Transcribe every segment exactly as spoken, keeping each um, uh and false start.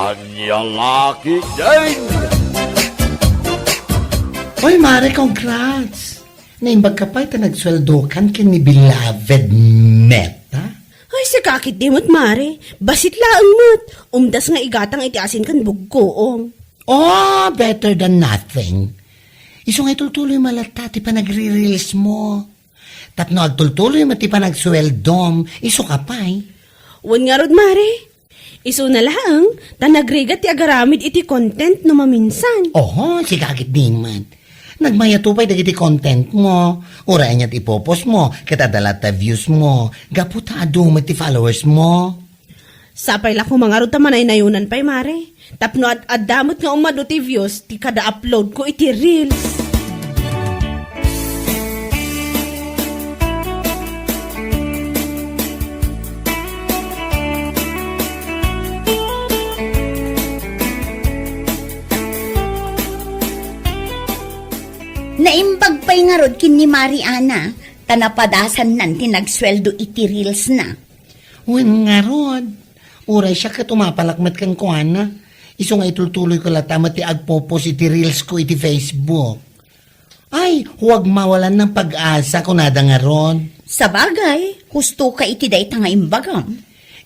Ania la ketdin? Oy, Mare, congrats! Naimbag ka pay ta nagsueldokan ken ni beloved Meta? Ay, sika ketdi met, Mare. Bassit laeng met. Umdas nga igatang iti asin ken buggoong. Oh, better than nothing. Isu nga itultuloy mo latta ti panagre-reels mo. Tapno agtultuloy met ti panagsueldom, isu ka pay. Wen ngarud, Mare. Isuna laeng, ta nagrigat ti agaramid iti content no maminsan. Oho, sika ketdi met. Nagmayato pay dagiti content mo. Uray aniat ipopost mo, ket adda latta views mo. Gapu ta adu met ti followers mo. Sapay la koma ngarud ta manaynayonan pay, Mare. Tapno ad-adda met nga umadu ti views ti kada upload ko iti reels. Naimbag pay ngarud ken ni Mariana, ta napadasannan ti nagsueldo iti reels na. Wen ngarud, uray siak ket umapalak met kenkuana. Isu nga itultuloy ko latta met ti agpopost iti reels ko iti Facebook. Ay, huwag mawalan ng pag-asa, kunada ngarud. Sabagay, husto ka iti dayta nga imbagam.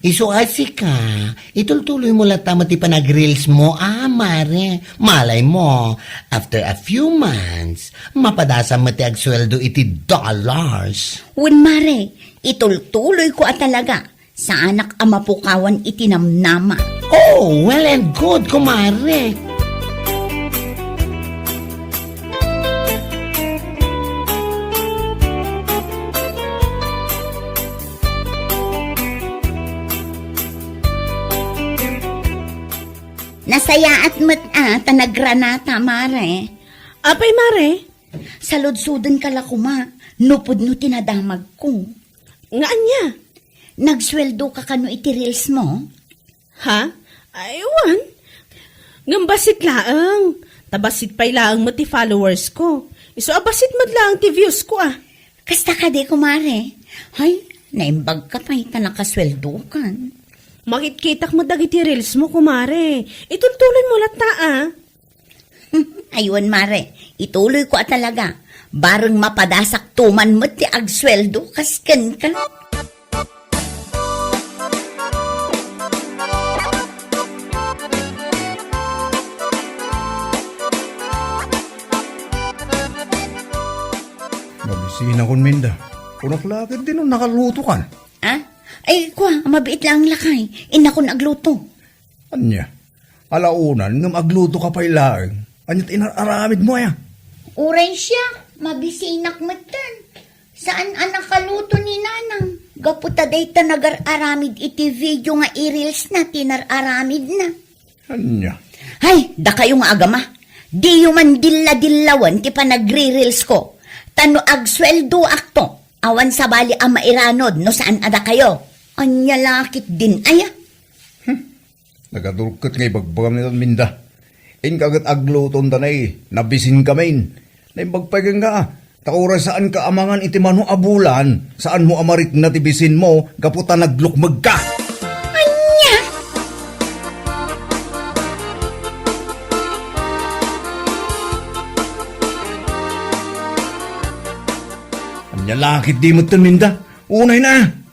Isu a sika, itultuloy mo latta met ti panag-reels mo, ah, Mare. Malay mo, after a few months, mapadasam met ti agsueldo iti dollars. Wen, Mare, itultuloy ko a talaga. Saanak a mapukawan iti namnama. Oh, well and good, kumare. Nasayaat met a ta nagranata, Mare. Apay, Mare? Saludsodenka la koma, no pudno ti nadamagko. Nga ania? Nagsueldo ka kano iti reels mo? Ha? Ay, wan. Ngem bassit laeng. Ta bassit pay laeng met ti followers ko. Isu a bassit met laeng ti views ko, ah. Kasta kadi, kumare? Hay, naimbag ka pay ta nakasueldo kan. Makitkitak met dagiti reels mo, kumare. Itultuloy mo latta, ah. Aywan, Mare. Ituloy ko a talaga. Bareng mapadasak tuman met ti agsueldo kas kenka. Mabisinakon, Minda. Kunak la ketdi no nakaluto kan. Ah? Ay, kua, mabiit laeng lakay. Innakon agluto. Ania? Alaonan ngem agluto ka pay laeng. Ania ti inar-aramid mo, aya? Uray siak, mabisinak metten. Saan a nakaluto ni Nanang. Gapu ta dayta nagar-aramid iti video nga i-reels na ti nar-aramid na. Ania? Hay, dakayo nga agama. Diyo man dilla-dillawen ti panagre-reels ko. Ta no agsueldoakto, awan sabali a mairanod no saan a dakayo. Ania la ketdin aya? Hmm. Nagadurket nga ibagbagam ni Minda. Inka ket agluton ta nay, nabisin kamin. Naimbag pay kenka, ta uray saan ka amangan iti mano a bulan, saan mo a marikna ti bisin mo, gapu ta naglukmeg ka. Ania? Ania la ketdi metten, Minda? Unay na.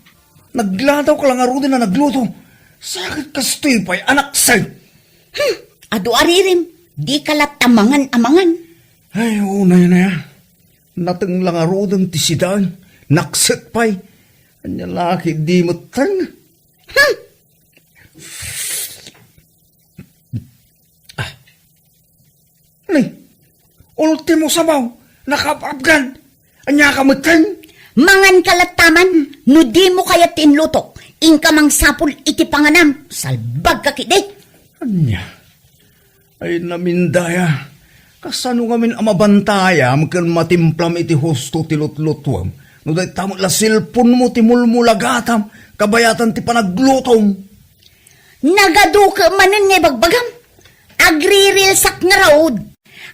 Nagladaw ka la ngaruden a nagluto. Sakit kastoy pay, anak say. Hmm, adu a ririm, di ka latta mangan a mangan. Ay, unay na ya. Nateng la ngaruden ti sidaen, nakset pay. Ania la ketdi metten. Hmm. Ah. Ni, ultimo sabaw, nakaapapgan. Ania ka metten? Mangan ka latta man, no dimo kayat ti inlutok, inka mangsapul iti panganam, salbag ka ketdi. Ania? Ay, Minda ya. Kasano ngamin a mabantayam ken matimplam iti husto ti lutlutuem? No dayta met la cellphone mo ti mulmulagatam, kabayatan ti panaglutom. Nagaduke manen nga ibagbagam. Agre-reelsak ngarud.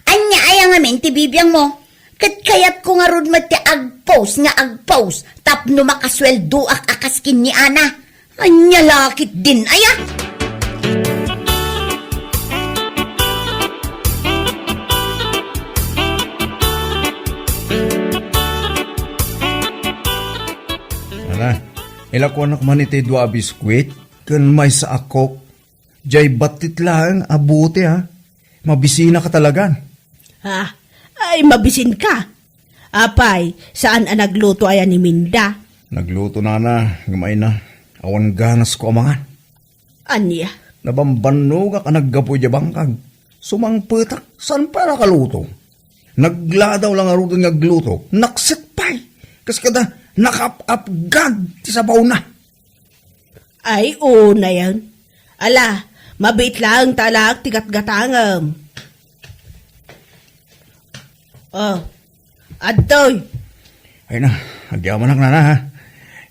Ania aya ngamin ti bibiangmo? Ket kayatko ngarud met ti agpost nga agpost tapno makasueldoak a kas ken ni Ana. Ania la ketdin aya? Ilakuanak man iti dua a biskuit ken maysa a Coke. Diay battit laeng a bote, a. Mabisinaka talaga. Ha? Ay, mabisinka? Apay, saan a nagluto aya ni Minda? Nagluto, nana, ngem ay na, awan ganasko a mangan. Ania? Nabambannogak a naggapu idiay bangkag. Sumangpetak, saan pay a nakaluto? Nagladaw la ngaruden nga agluto. Nakset pay. Kas kada, nakap-apgad ti sabawna. Ay, unayen. Ala, mabiit laeng ta alaak ti gatgatangem. Oh, adtoy. Ay na, agyamanak, nana, ha.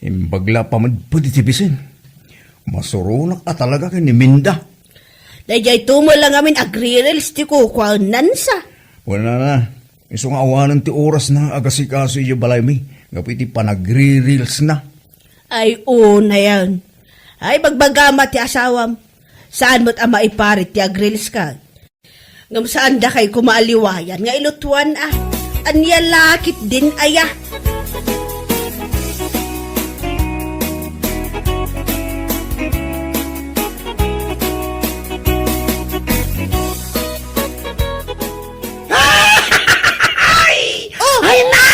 Imbag la pamedped iti bisin. Masuronak a talaga ken ni Minda. Daydiay tumol la ngamin agri-reels ti kukuaennansa. Wen, nana, isu nga awanen ti orasna nga agasikaso idiay balaymi gapu iti panagri-reelsna. Ay, unayen. Ay, bagbagam a ti asawam. Saan met a maiparit ti agreels ka? Ngem saan dakay koma a liwayan nga ilutuan a. Ania la ketdin aya? Ay! Oh! Ay na!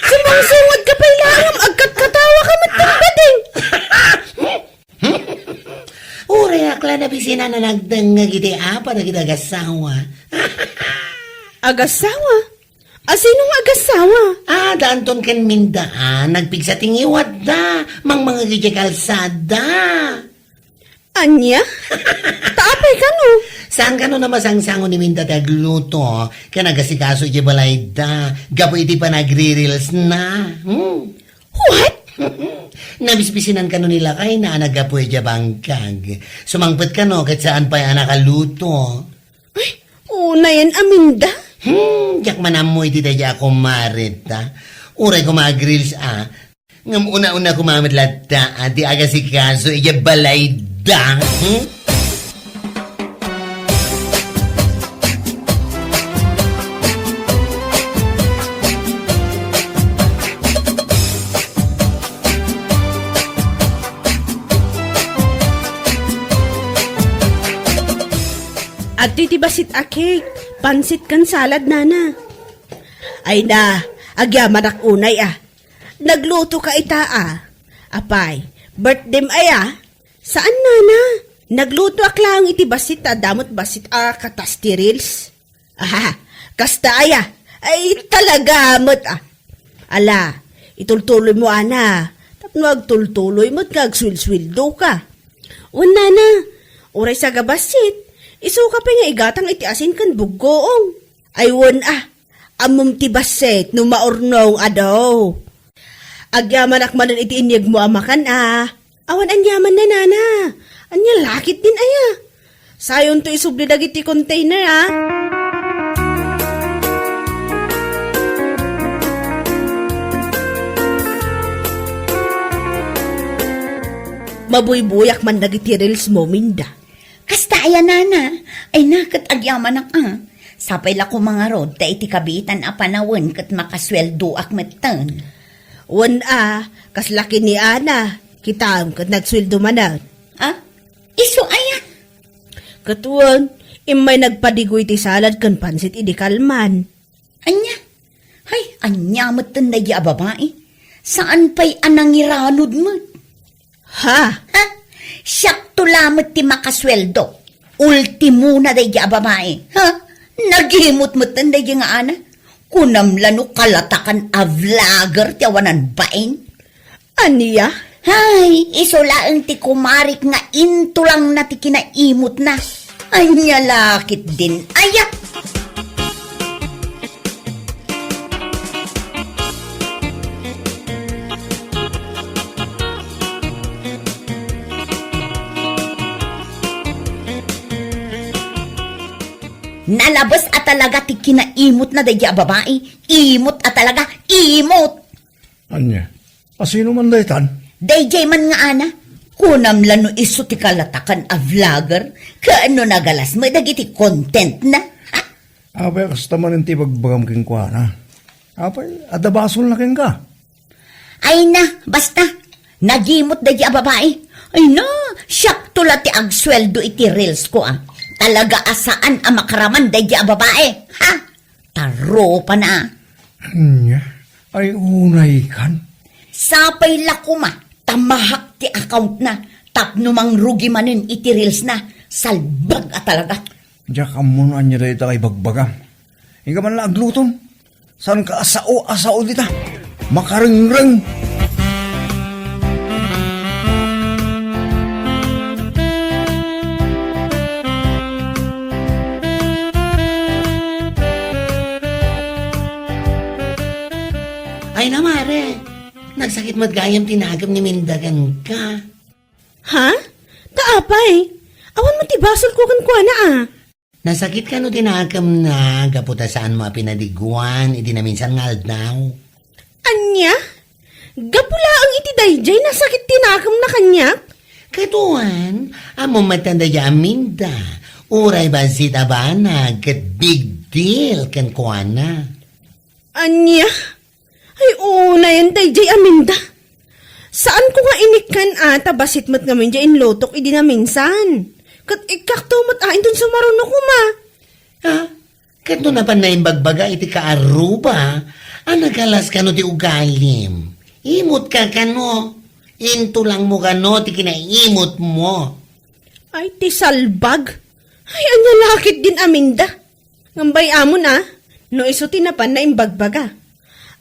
Sumungsungod ka pay laeng, agkatkatawa ka met ken bading. Uray ak la nabisinan a nagdengngeg iti apa dagiti agasawa. Agasawa? A sino nga agasawa? Ah, da Anton ken Minda, ah, nagpigsa ti ngiwatda, mangmangeg idiay kalsada. Ania? Ta apay kano? Saan kano a masangsango ni Minda ti agluto ken agasikaso idiay balayda gapu iti panagri-reelsna? Hmm? What? Nabisbisinan kano ni lakayna a naggapu idiay bangkag. Sumangpet kano ket saan pay a nakaluto. Ay, unayen a Minda. Hmm, diak man ammo iti daydiay a kumareta. Uray koma agreels a, ngem una-una koma met latta a ti agasikaso idiay balayda. Hmm? Adtoy ti bassit a cake, pansit ken salad, nana. Ay na, agyamanak unay a. Nagluto ka ita a. Apay, birthdayem aya? Saan, nana? Naglutoak laeng iti bassit ta adda met bassit a katas ti reels. Aha, kasta aya? Ay, talaga met a. Ala, itultuloy mo, ana. Tapno agtultuloy met nga agsuelsueldo ka. Wen, nana, uray sagabassit, isu ka pay nga igatang iti asin ken buggoong. Ay, wen a, ammom ti bassit no maurnong adu. Agyamanak manen iti inyegmo a makan a. Awan aniaman na, nana. Ania la ketdin aya? Sayonto isubli dagiti container, a. Mabuybuyak man dagiti reels mo, Minda. Kasta aya, nana? Ay na, ket agyamanak a. Sapay la koma ngarud ta iti kabiitan a panawen ket makasueldoak metten. Wen a, kasla ken ni Ana, kitaem ket nagsueldo manen. A? Isu aya? Ket wen, immay nagpadigoy ti salad ken pansit idi kalman. Ania? Hay, ania metten daydi a babai? Saan pay a nangiranod met? Ha? Ha? Siakto lamet ti makasueldo. Ultimona daydi a babai. Ha? Nagimot metten daydi nga Ana. Kunam la no kalatakan a vlogger ti awanan bain. Ania? Hay, isu laeng ti kumarik nga intulangna ti kinaimotna. Ania la ketdin aya? Nalabes a talaga ti kinaimotna daydi a babai. Imot a talaga, imot! Ania? A sino man daytan? Daydiay man nga Ana. Kunam la no isu ti kalatakan a vlogger, ken no nagalas met dagiti contentna. Ha? Apay, kasta manen ti ibagbagam kenkuana. Apay, adda basolna kenka? Ay na, basta. Nagimot daydi a babai. Ay na, siakto la ti agsueldo iti reels ko, ah. Talaga a saan a makaraman daydi a babai. Ha? Tarupana. Nya, ay unay kan? Sapay la koma, ta mahak ti account na, tapno mangrugi manen iti reels na, salbag a talaga. Diak ammo no ania dayta nga ibagbagam. Inka man la aglutom. Saan ka asao, asao dita? Makarengreng. Ay na, mare. Nagsakit met gayam ti nakem ni Minda kenka. Ha? Ta apay? Awan met ti basolko kenkuana, a. Nasakit kano ti nakemna gapu ta saanmo a pinadiguan iti naminsan nga aldaw? Ania? Gapu laeng iti daydiay nasakit ti nakemna kaniak? Ket wen, ammom met daydiay a Minda, uray bassit a banag ket big deal kenkuana. Ania? Ay, unayen daydiay a Minda. Saanko nga inikkan a ta bassit met ngamin diay inlutok idi naminsan. Ket ikkakto met a inton sumaruno koma. Ha? Ket no napan naimbagbaga iti kaarruba a nagalas kano ti ugalim, imot ka kano? Intulangmo kano ti kinaimotmo? Ay, ti salbag! Ay, ania la ketdin a Minda? Ngem bay-amon a, no isu ti napan naimbagbaga.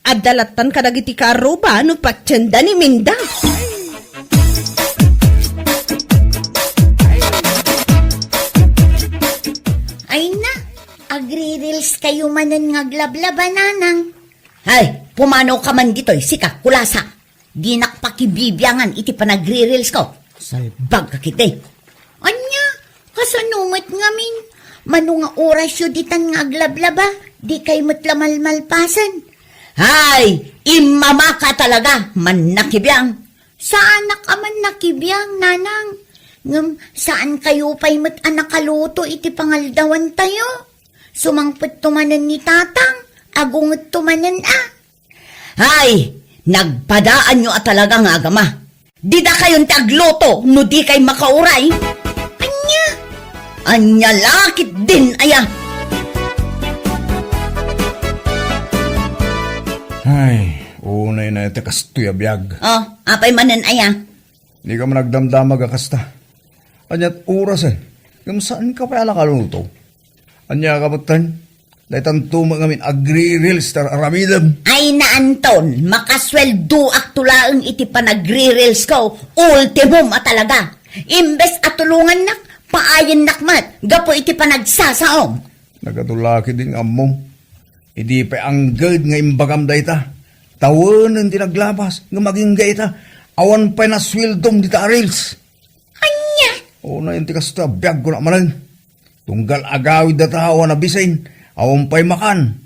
Adda lattan kadagiti kaarruba no patienda ni Minda. Ay na, agri-reels kayo manen nga aglablaba, nanang. Ay, pumanaw ka man ditoy, sika, kulasa. Dinak pakibibiangan iti panagri-reels ko. Salbag ka ketdi. Ania, kasano met ngamin? Mano nga orasyo ditan nga aglablaba? Dikay met la malmalpasen. Hay, immamaka talaga, mannakibiang. Saanak a mannakibiang, nanang. Ngem saan kayo pay met a nakaluto iti pangaldawantayo? Sumangpetto manen ni tatang, agungetto manen a. Hay, nagpadaanyo a talaga nga agama. Didakayon ti agluto no dikay makauray. Ania? Ania la ketdin aya? Ay, unay na iti kastoy a biag. Oh, apay manen aya? Dika man agdamdamag a kasta. Aniat orasen? Ngem saan ka pay a nakaluto? Ania ka metten? Daytanto met ngamin agri-reels ti ar-aramidem. Ay na, Anton, makasueldoakto laeng iti panagri-reels ko. Ultimum a talaga. Imbes a tulongannak, paayennak met gapu iti panagsasaom. Nagadu la ketdin nga ammom. Idi pay angged nga imbagam dayta, tawenen ti naglabas, ngem agingga ita, awan pay nasueldom dita a reels. Ania? Unayen ti kastoy a biag, kuna manen. Tunggal agawid data awan a bisin, awan pay makan.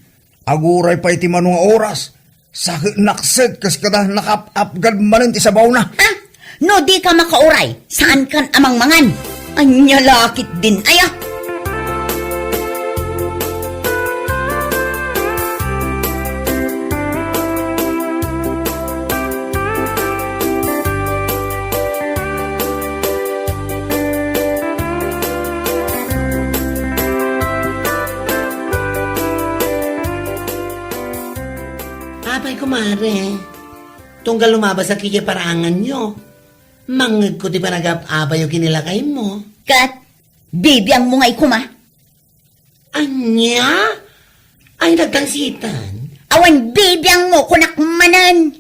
Aguray pay ti mano nga oras. Sakit nakset kas kada nakap-apgad manen ti sabawna. Ha? No di ka makauray, saan kan a mangmangan? Ania la ketdin aya? Apay, kumare, tunggal lumabasak idiay paraanganyo, mangngegko ti panagap-apayo ken ni lakaymo. Ket, bibiangmo ngay koma? Ania? Ay, nagtangsitan. Awan bibiangmo, kunak manen.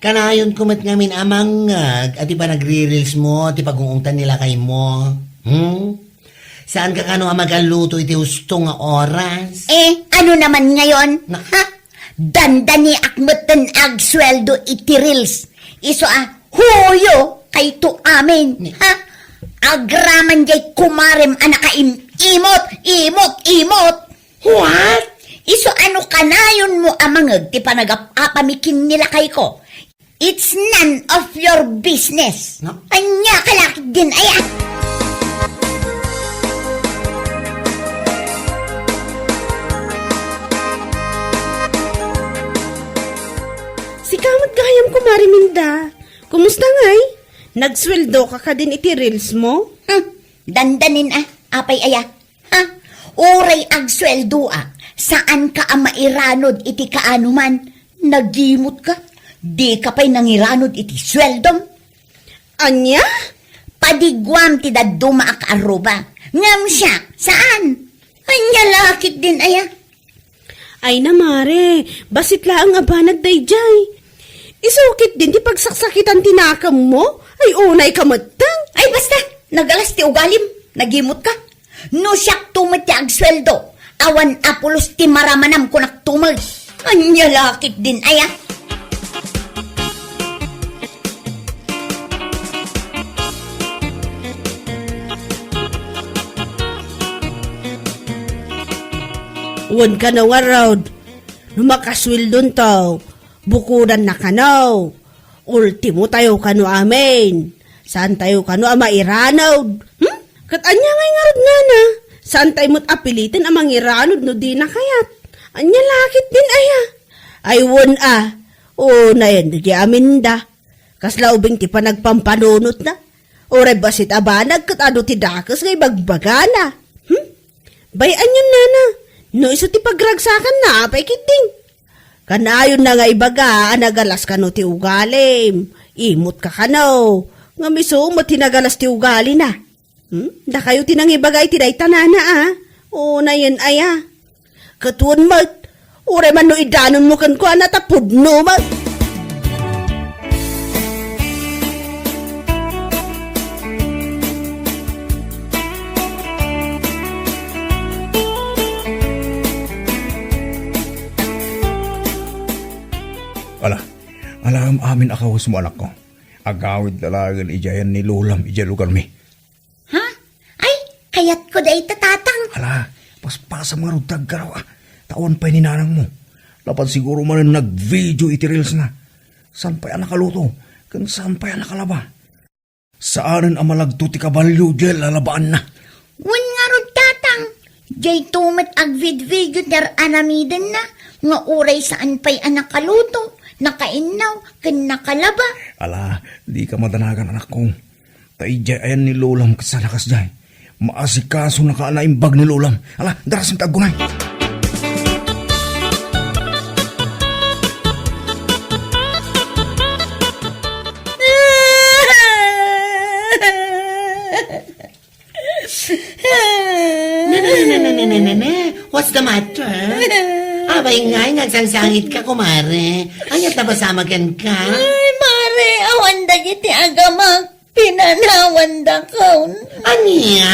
Kanayonko met ngamin a mangngeg a ti panagri-reels mo ti pag-ungtan ni lakaymo. Hmm? Saan ka kano a magalluto iti husto nga oras? Eh, ano naman ngayon? Na- Ha? Dandaniak metten agsueldo iti reels. Isu a huyo kayto amin. Ni- Ha? Agraman jay kumarem a nakaim-imot, imot, imot. What? Isu a no kanayonmo a mangngeg ti panagap-apami ken ni lakayko, it's none of your business. No? Ania ka la ketdin aya? Sika met gayam, Kumare Minda. Kumusta nga Nagsueldoka kadin iti reels mo? Hmm, dandanin a, apay aya? Ha? Uray agsueldoak, saanka a mairanud iti kaano man. Nagimut ka? Di ka pay nangiranud iti sueldom? Ania? Padiguam ti dadduma a kaarruba. Ngem siak, saan? Ania la ketdin aya? Ay na, mare, bassit laeng a banag daydiay. Isu ketdin ti pagsaksakitan ti nakemmo? Ay, unay ka metten. Ay, basta, nagalas ti ugalim, nagimut ka. No siakto met ti agsueldo, awan a pulos ti maramanam, kunak tumet. Ania la ketdin aya? Wen kano ngarud, no makasueldonto, bukodanna kano. Ultimo tayo kano amin. Saan tayo kano a mairanud? Hmm? Ket ania ngay ngarud, nana? Saan tayo met a piliten a mangiranud no dina kayat? Ania la ketdin aya? Ay, wen a. Unayen di aminda. Kasla ubing ti panagpampanunotna. Uray bassit a banag ket adu ti dakes nga ibagbagana. Hmm? Bay-anyon, nana. No isu ti pagragsakanna, apay ketdin? Kanayonna nga ibaga a nagalas kano ti ugalim. Imut ka kano. Ngem isu met ti nagalas ti ugalina. Hmm? Dakayo ti nangibaga iti dayta, nana, a? Unayen aya? Ket wen met, uray man no idanonmo kenkuana ta pudno met. Ala, alaem amin a kawesmo, anakko. Agawid la laengen idiay ayan ni lolam idiay lugarmi. Ha? Ay, kayatko dayta, tatang. Ala, paspasam ngarud ti aggaraw, a. Ta awan pay ni nanangmo. Napan siguro manen nag-video iti reels na. Saan pay a nakaluto, ken saan pay a nakalaba. Saanen a malagto ti kabalio diay lalabaanna. Wen ngarud, tatang, diayto met agvidvideo ti ar-aramidenna nga uray saan pay a nakaluto, nakainnaw, ken nakalaba. Ala, dika madanagan, anakko. Ta idiay ayan ni lolam ket saan a kasdiay. Maasikasonaka a naimbag ni lolam. Ala, darasem ti aggunay. Nene, nene, nene, nene, nene. What's the matter? Abay ngay, nga agsangsangitka, kumare. Ania ti napasamak kenka? Ay, mare, awan dagiti agamak. Pinanawandakon. Ania?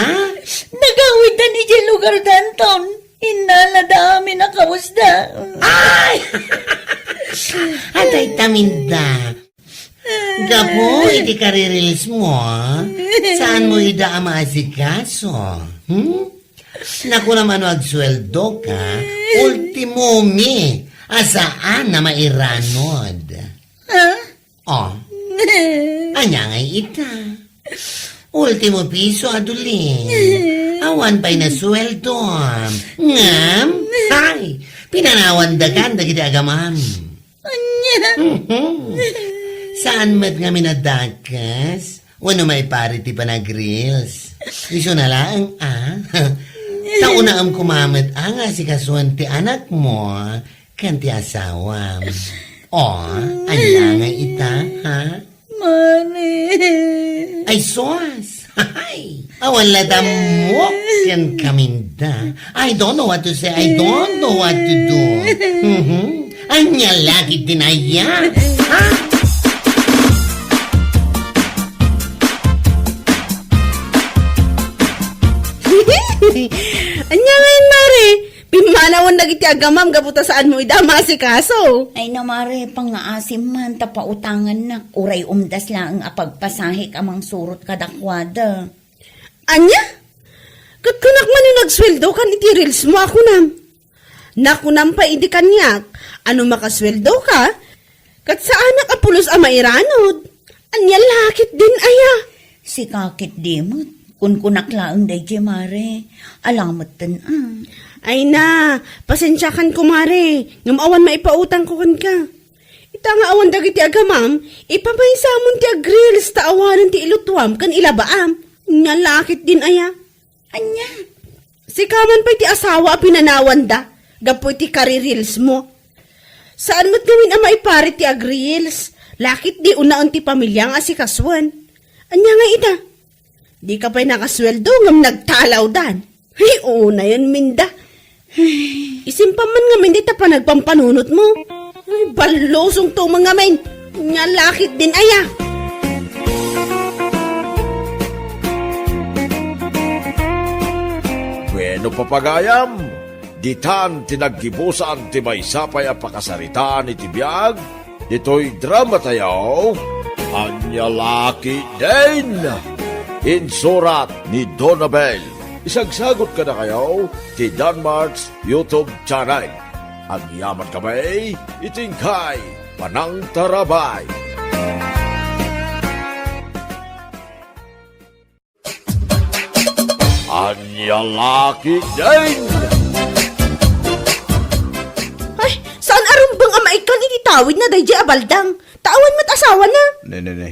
Nagawidan idiay lugardanton. Innalada amin a kawesda. Ay! Adda ita minda. Gapu iti karireels mo, saanmo ida a maasikaso? Hmm? Nakunam a no agsueldoka, ultimomi a saan a mairanod. Ha? Oh. Ania ngay ita? Ultimo piso a duli. Awan pay nasueldo. Ngem, hay, pinanawandakan dagiti agamam. Ania? Mhm. Saan met ngamin a dakes wenno maipari ti panagreels. Isuna laeng, a. Ta unaem koma met a nga asikasuen ti anakmo ken ti asawam. O, ania ngay ita, ha? Mare. Ay, sus! Hay! Awan la ta ammok kenka minda. I don't know what to say. I don't know what to do. Mhm. Ania la ketdin aya? Ha? Ania ngayen, mare? Pimmanawen dagiti agamam gapu ta saanmo ida a maasikaso. Ay na, mare, pangngaasim man ta pautangannak, uray umdas laeng a pagpasahek a mangsurot kadakuada. Ania? Ket kunak man no nagsueldokan iti reels mo a kunam. Nakunam pay idi kaniak a no makasueldoka, ket saanak a pulos a mairanod. Ania la ketdin aya? Sika ketdi met, kunkunak laeng daydiay, mare. Ala metten, a. Ay na, pasensiakan, kumare, ngem awan maipautangko kenka. Ta nga awan dagiti agamam, ipamaysamon ti agreels ta awanen ti ilutuam ken ilabaam. Nya lakit din aya. Ania? Sika man pay ti asawa a pinanawanda gapu iti karireels mo. Saan met ngamin a maiparit ti agreels, lakit di unaen ti pamilia nga asikasuen. Ania nga ita? Dika pay nakasueldo ngem nagtalawdan. Ay, unayen minda. Isimpa man ngamin dita panagpampanunot mo. Ay, ballusong to man ngamin. Nya lakit din aya. Bueno, papagayam, ditan ti naggibusan ti maysa pay a pakasaritaan iti biag ditoy drama tayo, Ania Lakit Din! Insurat ni Donabel. Isagsagot kadakayo ti Danmart's YouTube channel. Agyaman kami iti inkay panangtarabay. Ania Lakit Din! Ay, saan a rumbeng a maikkan iti tawidna daydiay a Baldang? Ta awan met asawana. Ne, ne, ne.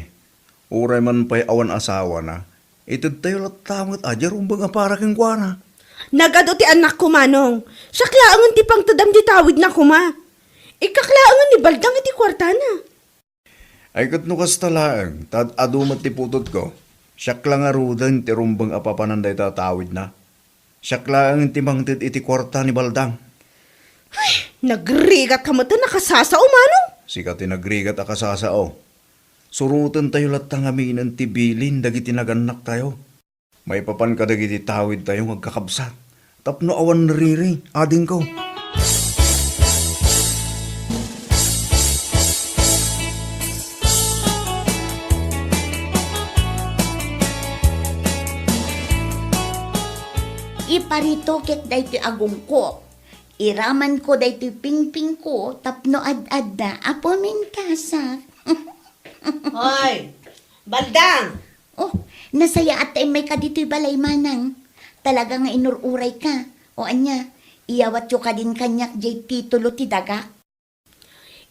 Uray man pay awan asawana, itedtayo latta met a diay rumbeng a para kenkuana. Nagadu ti annakko, Manong. Siak laengen ti pangtedam ti tawidna koma. Ikkak laengen ni Baldang iti kuartana. Ay, ket no kasta laeng, ta ad-adu met ti putotko, siak la ngaruden ti rumbeng a papanan dayta a tawidna. Siak laeng ti mangted iti kuarta ni Baldang. Ay, nagrigat ka met a kasasao, Manong? Sika ti nagrigat a kasasao. Surotentayo latta ngaminen ti bilin dagiti nagannaktayo. Maipapan kadagiti tawidtayo nga agkakabsat tapno awan nariri, adingko. Iparitoket daytoy agongko. Iramanko daytoy pingpingko tapno ad-adda a pumintasak. Hoy, Baldang! Oh, nasayaat ta immayka ditoy balay, Manang. Talaga nga inur-urayka. O ania, iyawatyo kadin kaniak diay titulo ti dagak?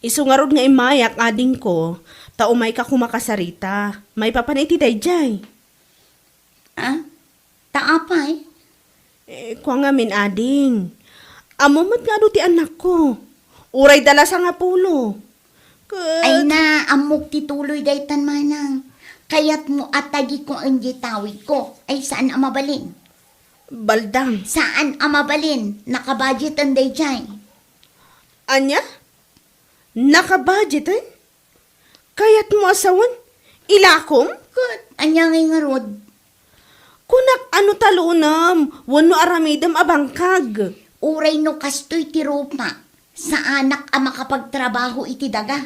Isu ngarud nga immayak, adingko, ta umayka koma kasarita. Maipapan iti daydiay. Ah? Ta apay? Eh, kua ngamin, ading. Ammom met nga adu ti annakko. Uray da la sangapulo. Ket ay na, ammok ti tuloy daytan, Manang. Kayatmo a tagikon diay tawidko. Ay, saan a mabalin? Baldang. Saan a mabalin? Nakabudgeten daydiay. Ania? Nakabudgeten? Kayatmo a sawen? Ilakom? Ket ania ngay ngarud? Kunak a no talonam wenno aramidem a bangkag. Uray no kastoy ti rupak, saanak a makapagtrabaho iti daga.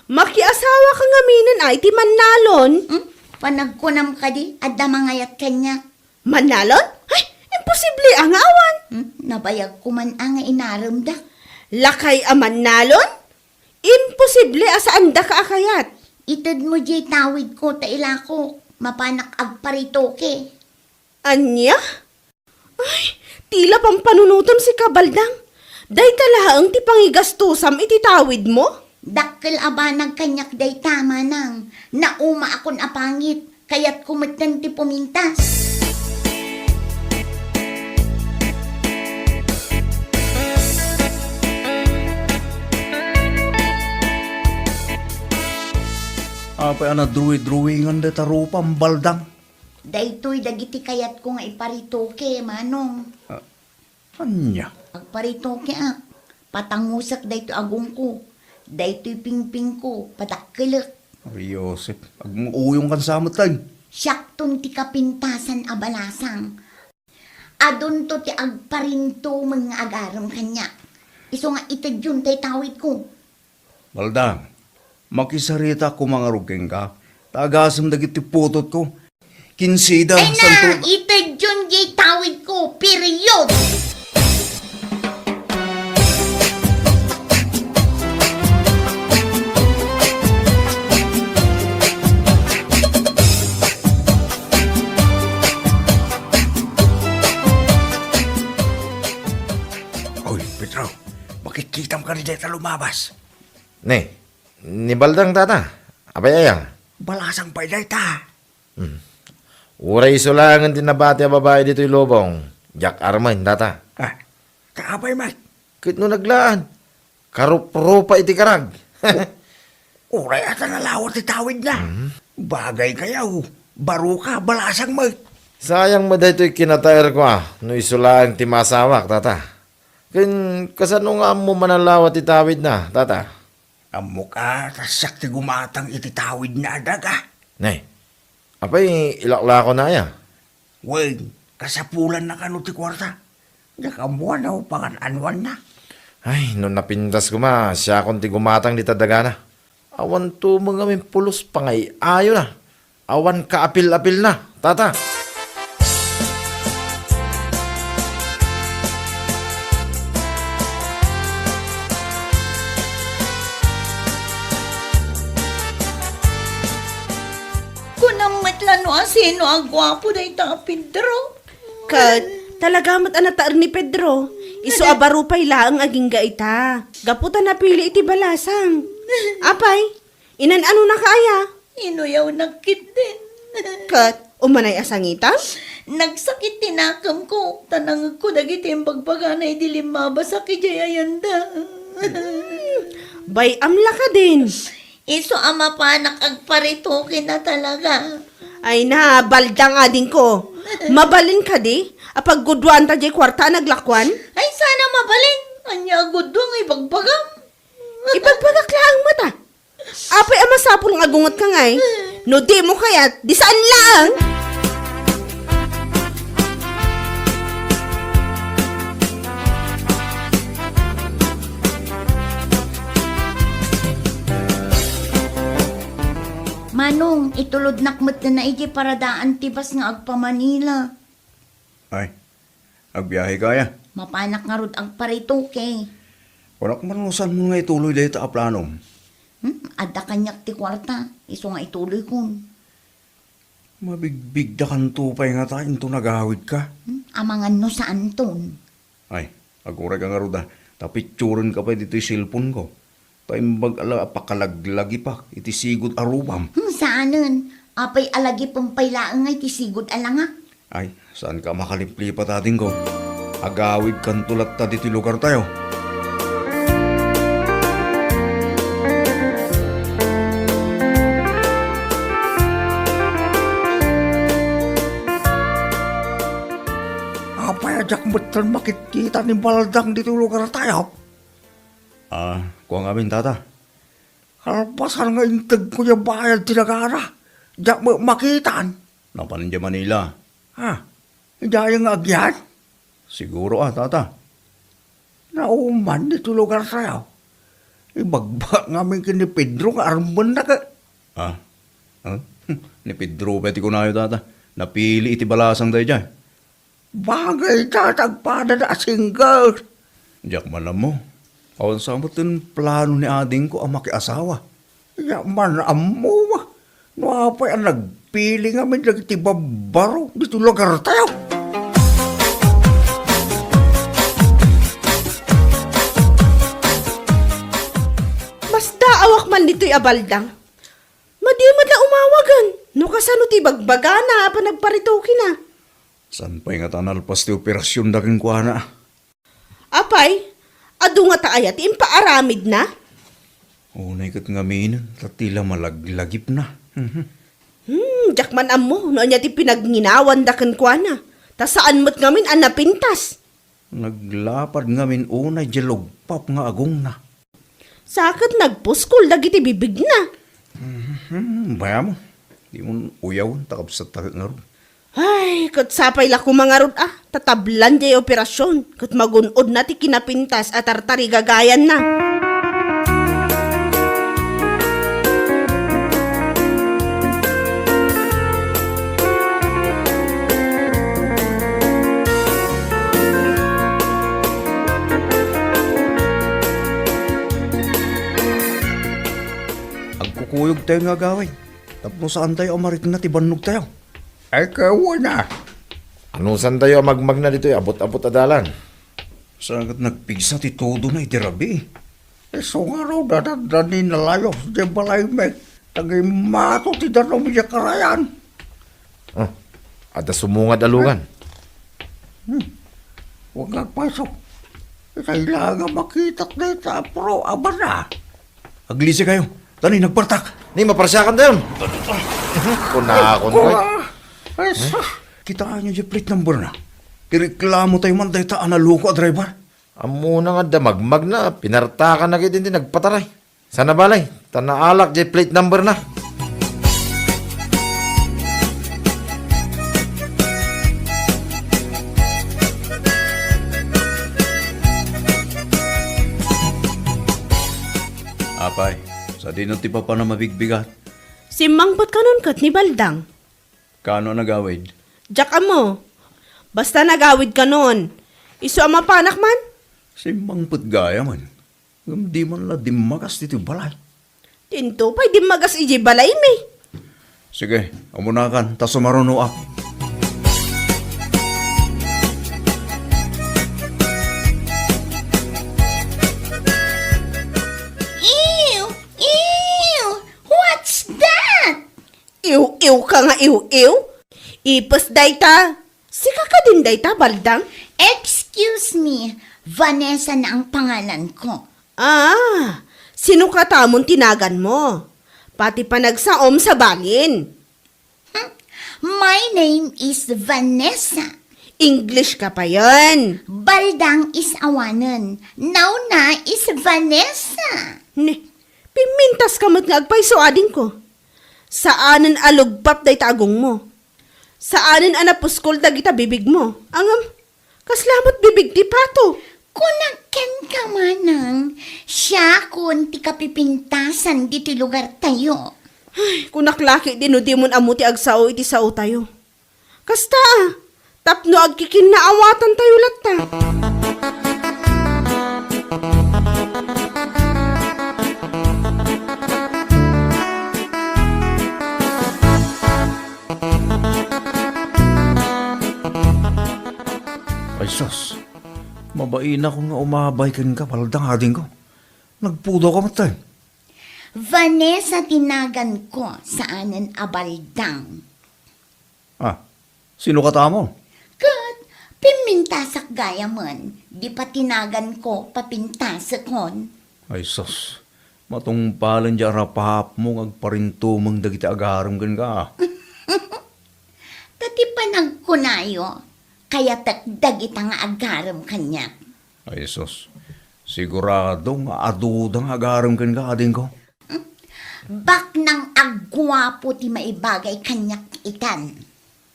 Makiasawaka ngaminen a iti mannalon? Hmm? Panagkunam kadi, adda mangayat kaniak. Mannalon? Ay, imposible a nga awan. Hmm? Nabayagko man a nga inaremda. Lakay a mannalon? Imposible a saandaka a kayat. Itedmo diay tawidko ta ilako, mapanak agparitoke. Ania? Ay, tila pampanunotem sika, Baldang. Dayta laeng ti pangigastosam iti tawidmo? Dakkel a banag kaniak dayta, Manang. Naumaakon a pangit. Kayatko metten ti pumintas. Apay a nadruwi-druwingan dayta rupam, Baldang? Daytoy dagiti kayatko nga iparitoke, Manong. Ah, Ania? Agparitokeak, patangosak daytoy agongko, daytoy pingpingko, padakkelek. Ay, Joseph, agmuuyongkan sa met, tay. Siakton ti kapintasan a balasang. Adunto ti agparintumeng nga agarem kaniak. Isu nga itedyon tay tawidko. Baldang, makisarita koma ngarud kenka, ta agasem dagiti putotko. Kinsida, ay na, santo- itedyon diay tawidko, period! Oy, Pedro, makitkitam kadi dayta lumabas. Ne, ni Baldang, tata. Apay aya? Balasang pay dayta. Hmm. Uray isu laengen ti nabati a babai ditoy lubong. Diak armen, tata. Ah, ta apay met? Ket no naglaan, karupropa iti karag. Uray ata nalawa ti tawidna. Mhm. Bagay kayaw, baro ka, balasang met. Sayang met daytoy kinataerko a, no isu laeng ti maasawak, tata. Ken kasano nga ammom a nalawa ti tawidna, tata? Ammok a, ta siak ti gumatang iti tawidna a daga. Nay, apay ilaklakona aya? Wen, kasapulanna kano ti kuarta. Diak ammo no pangan-anuanna. Ay, no napintas koma, siakon ti gumatang dita dagana. Awan tumeng a mimpulos pangay-ayona. Awan kaapil-apilna, tata. Kunam met la no asino a guapo dayta a Pedro. Ket, talaga met a nataer ni Pedro. Isu a baro pay laeng agingga ita. Gapu ta napili iti balasang. Apay, inan-anonaka aya? Inuyawnak ketdin. Ket, umanay a sangitam? Nagsakit ti nakemko, ta nangegko dagiti imbagbagana idi limmabasak idiay ayanda. Bay-am la kadin. Isu a mapanak agparitoken a talaga. Ay na, Baldang adingko. Mabalin kadi a pagguduanta diay kuarta a naglakuan? Ay, sana mabalin. Ania a gudua nga ibagbagam? Ibagbagak laeng met a. Apay a masapul nga agungetka ngay? No dimo kayat, di saan laeng. Manong, itulodnak met na iti paradaan ti bus nga agpa-Manila. Ay, agbiahe ka aya? Mapanak ngarud agparitoke. Kunak man no saanmo nga ituloy dayta a planom. Hmm, adda kaniak ti kuarta, isu nga ituloykon. Mabigbigdakanto pay ngata inton agawidka. Hmm, amangan no saanton. Ay, aguray ka ngarud a, ta picturenka pay ditoy cellphone-ko. Ta imbag a la a pakalaglagipak iti sigud a rubam. Hmm, saanen. Apay a lagipem pay laeng nga iti sigud a langak? Ay, saanka a makaliplipat, adingko. Agawidkanto latta ditoy lugartayo. Apay a diak metten makitkita ni Baldang ditoy lugartayo? Ah, kua ngamin, tata. Kalpasan nga integko diay bayad ti nagara, diak met makitan. Napan idiay Manila. Ha? Idiay nga agyan? Siguro a, tata. Nauman ditoy lugartayo. Ibagbagak ngamin ken ni Pedro nga armenna ket. Ah? Ah? Ni Pedro pay ti kunayo, tata. Napili iti balasang daydiay. Bagay ta, tagpada da a single. Diak man ammo. Awan sa met ti plano ni adingko a makiasawa. Diak man ammo. No apay a nagpili ngamin dagiti babbaro ditoy lugartayo. Masdaawak man ditoy a Baldang. Madi met la umawagen no kasano ti ibagbagana a panagparitokena. Saan pay ngata a nalpas ti operasionda kenkuana? Apay, adu ngata aya ti impaaramidna? Unay ket ngaminen, ta ti la malaglagipna. Mhm. Hmm, diak man ammo no ania ti pinagnginaawanda kenkuana. Ta saan met ngamin a napintas. Naglapad ngamin unay diay lugpap nga agongna. Sa ket nagpuskol dagiti bibigna. Mhm, bayam. Dimon uyawen ta kabsatta ket ngarud. Ay, ket sapay la koma ngarud a, ta tablan diay operasion, ket magun-odna ti kinapintas a tartarigagayanna. Agkukuyogtayo nga agawid tapno saantayo a marikna ti bannogtayo. Ay, kawana. Anusantayo a magmagna ditoy abut-abut a dalan? Sa ket nagpigsa ti tudona iti rabii. Isu ngarud a dandani nalayos diay balaymi, ta gimmato ti danum diay karayan. Oh, adda sumungad a lugan. Hmm. Huwag nga agpayso. Itay lang nga makitak dayta a puro abana. Aglisi kayo. Tani, nagpartak. Ni, maparsiakan tayon. Kunakon, Ay, ay. Ay, sus. Kitaan niyo diay plate number na. Ireklamo tayo man dayta a naloko a driver. Ammona nga adda magmagna, pinartakan na ketdi ti nagpataray. Sana balay, ta naalak diay plate number na. Apay, sadino ti papanam a bigbigat? Simmangpet kanon ket ni Baldang. Kano a nagawid? Diak ammo. Basta nagawid kanon. Isu a mapanak man? Simmangpet gayam. Ngem di man la dimmagas ditoy balay. Dinto pay dimmagas idiay balaymi. Sige, umunakan, ta sumarunoak. Ew! Ew! What's that? Iw-iw ka nga iw-iw? Ipes dayta. Sika kadin dayta, Baldang? Excuse me, Vanessa na ang pangalan ko. Ah, sino katamon ti nagan mo? Pati panagsaom sa balin. Hmm, my name is Vanessa. English ka pa yan. Baldang is awanen. Now na is Vanessa. Ne, pimintas ka met nga agpayso, adingko. Saanen a lugpap dayta agongmo. Saanen a napuskol dagita bibigmo. Ngem, kasla met bibig ti pato. Kunak kenka, manang, siakon ti kapipintasan ditoy lugartayo. Ay, kunak la ketdi no dimon ammo ti agsao iti saotayo. Kasta, tapno agkikinnaawatan tayo latta. Ay sus, mabainak nga umabay kenka, Baldang, adingko. Nagpudaw ka met, tay. Vanessa ti nagan ko, saanen a Baldang. Ah, sino katamon? Ket pimmintasak gayamen, di pa ti nagan ko papintasekon. Ay sus, matungpalen diay arapapmo nga agparintumeng dagiti agarem kenka. Ta ti panagkunayo, kayatek dagita nga agarem kaniak. Ay sus, sigurado nga aduda nga agarem kenka, adingko. Baknang a guapo ti maibagay kaniak itan.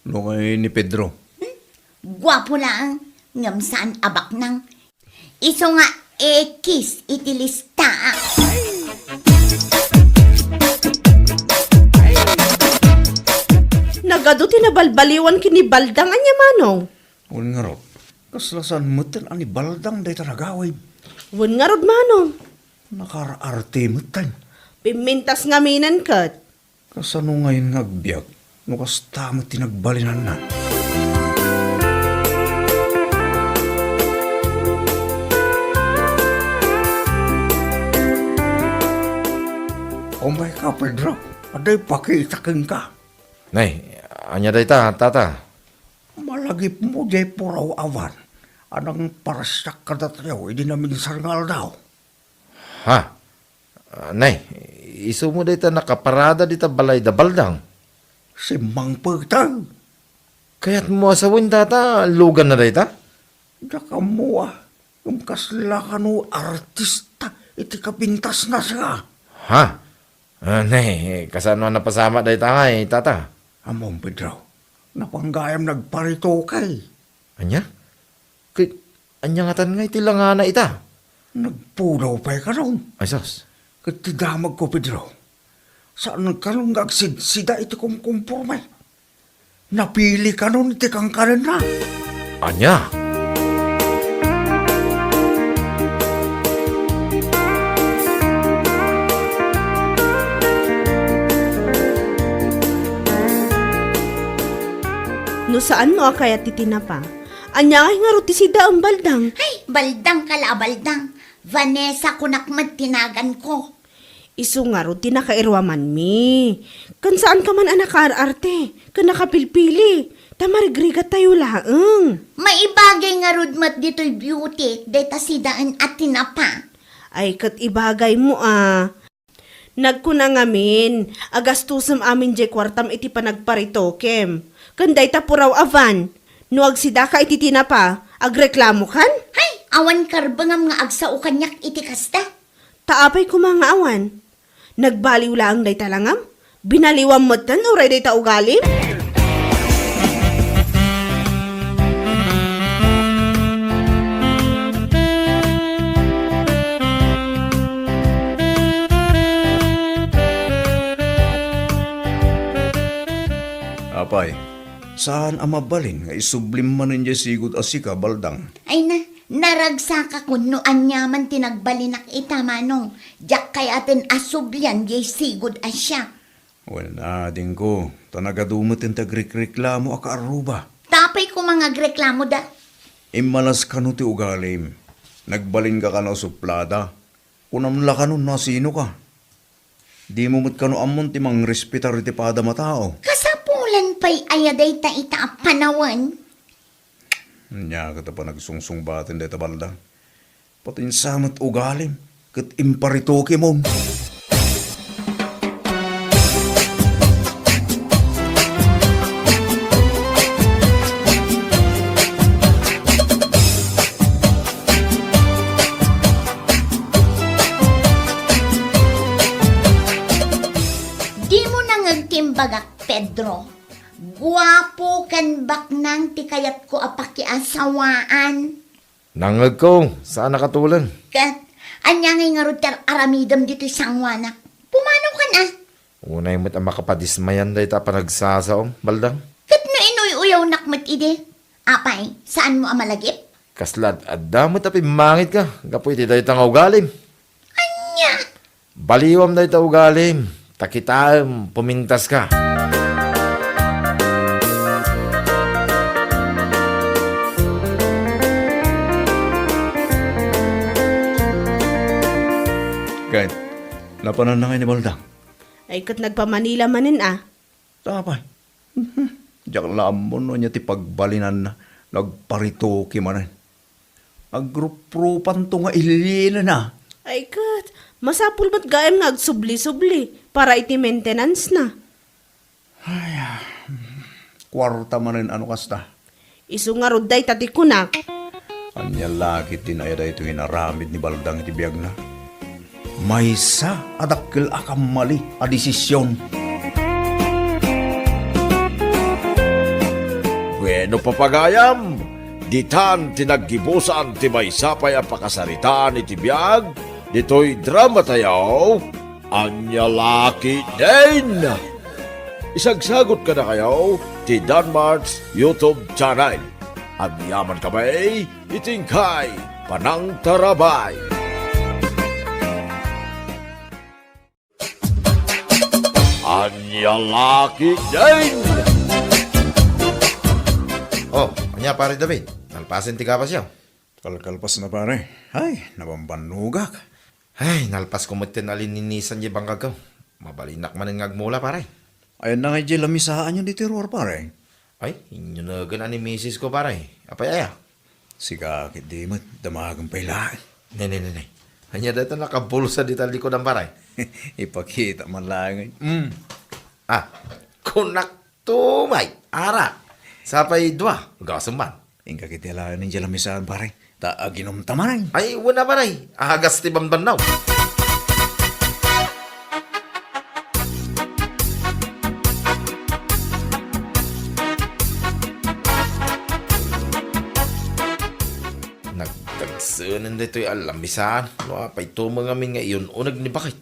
No kay ni Pedro? Hmm? Guapo laeng, ngem saan a baknang. Isu nga ekis iti listaak. Nagadu ti nabalbaliwan ken ni Baldang, ania, manong? Wen ngarud, kasla saan metten a ni Baldang dayta nagawid. Wen ngarud, manong. Nakaar-arte metten. Pimmintas ngaminen ket. Kasano ngayen nga agbiag no kasta met ti nagbalinanna? Umayka, Pedro. Adda ipakita kenka. Nay, ania dayta, tata? Malagipmo diay puraw a van a nangparsiak kadatayo idi naminsan nga aldaw. Ha? Ah, nay, isumo dayta nakaparada dita balay da Baldang? Simmangpet. Kayatmo a sawen, tata, luganna dayta? Diak ammo a, ngem kasla kano artista iti kapintasna, sika. Ha? Ah, nay, kasano a napasamak dayta ngay, tata? Ammom, Pedro, napan gayam nagparitoke. Ania? Ket ania ngatan ngay ti langana ita? Nagpudaw pay kanon. Ay, sus. Ket ti damagko, Pedro, saan kanon nga agsidsida iti kumkumporme. Napili kanon iti kankanenna. Ania? No saanmo a kayat ti tinapa, ania ngay ngarud ti sidaem, Baldang? Ay, Baldang ka la a Baldang. Vanessa kunak met ti naganko. Isu ngarud ti nakairuamanmi. Ken saanka man a nakaar-arte, ken nakapilpili, ta marigrigattayo laeng. Maibagay ngarud met ditoy beauty, dayta sidaen a tinapa. Ay, ket ibagaymo a. Nagkuna ngamin a gastusem amin diay kuartam iti panagparitokem. Ken dayta puraw a van. No agsidaka iti tinapa, agreklamokan? Hay, awan karbengam nga agsao kaniak iti kasta. Ta apay koma nga awan? Nagbaliw laeng dayta langam? Binaliwam metten uray dayta ugalim? Apay, saan a mabalin nga isublim manen diay sigud a sika, Baldang? Ay na, naragsakakon no aniaman ti nagbalinak ita, Manong. Diak kayaten a sublian diay sigud a siak. Wen, adingko, ta nagadu met ti agrikreklamo a kaarruba. Ta apay koma nga agreklamoda? Immalas kano ti ugalim. Nagbalinka kano a suplada. Kunam la kano no asinoka. Dimo met kano ammon ti mangrespetar iti padam a tao. Kasapulan pay aya dayta ita a panawen? Ania ket a panagsungsungbaten dayta, Baldang? Patinsa met ugalim ket imparitokemon. Dimo nangeg ti imbagak, Pedro. Guapo ken baknang ti kayatko a pakiasawaan. Nangegko, saan a katulen. Ket, ania ngay ngarud ti ar-aramidem ditoy sangoanak? Pumanaw kan a? Unay met a makapadismayan dayta a panagsasaom, Baldang. Ket no inuy-uyawnak met idi, apay, saanmo a malagip? Kasla ad-adda met a pimmangitka gapu iti dayta nga ugalim. Ania? Baliwam dayta ugalim, ta kitaem, pumintaska. Ket, napananna ngay ni Baldang? Ay, ket nagpa-Manila manen a. Apay, diak la ammo no ania ti pagbalinanna, nagparitoke manen. Agruprupanto nga ilinena. Ay ket, masapul met gayam nga agsubli-subli para iti maintenance na. Ay, ah, kuarta manen a no kasta. Isu ngarud dayta ti kunak. Ania la ketdin aya daytoy inaramid ni Baldang iti biagna? Maysa a dakkel a kammali a desisyon. Bueno, papagayam, ditan ti naggibusan ti maysa pay a pakasaritaan iti biag ditoy dramatayo, Ania La Ketdin. Isagsagot kadakayo ti Danmart's YouTube channel. Agyaman kami iti inkay panangtarabay. Ania La Ketdin! Oh, ania, Pare David? Nalpasen ti gabasyo? Kalkalpas na, pare. Ay, nabambannogak. Ay, nalpasko met ti nalininisan diay bangkagko. Mabalinak manen nga agmula, pare. Ayanna ngay diay lamisaanyo ditoy ruar, pare? Ay, inyunegen a ni misisko, pare. Apay aya? Sika ketdi met, damagen pay laeng. Ne, ne, ne, ne. Ania dayta nakabulsa dita likudan, pare? Ipakita man laeng. Mm. Ah, kunakto pay, arak. Sapay dua, gasem man. Inka ketdi laeng diay lamisaan, pare. Ta aginumta manen. Ay, wen a, pare. Agas ti bambannaw. Nagdagsenen daytoy a lamisaan. No, apay tumeng amin nga iyun-uneg ni Bakit?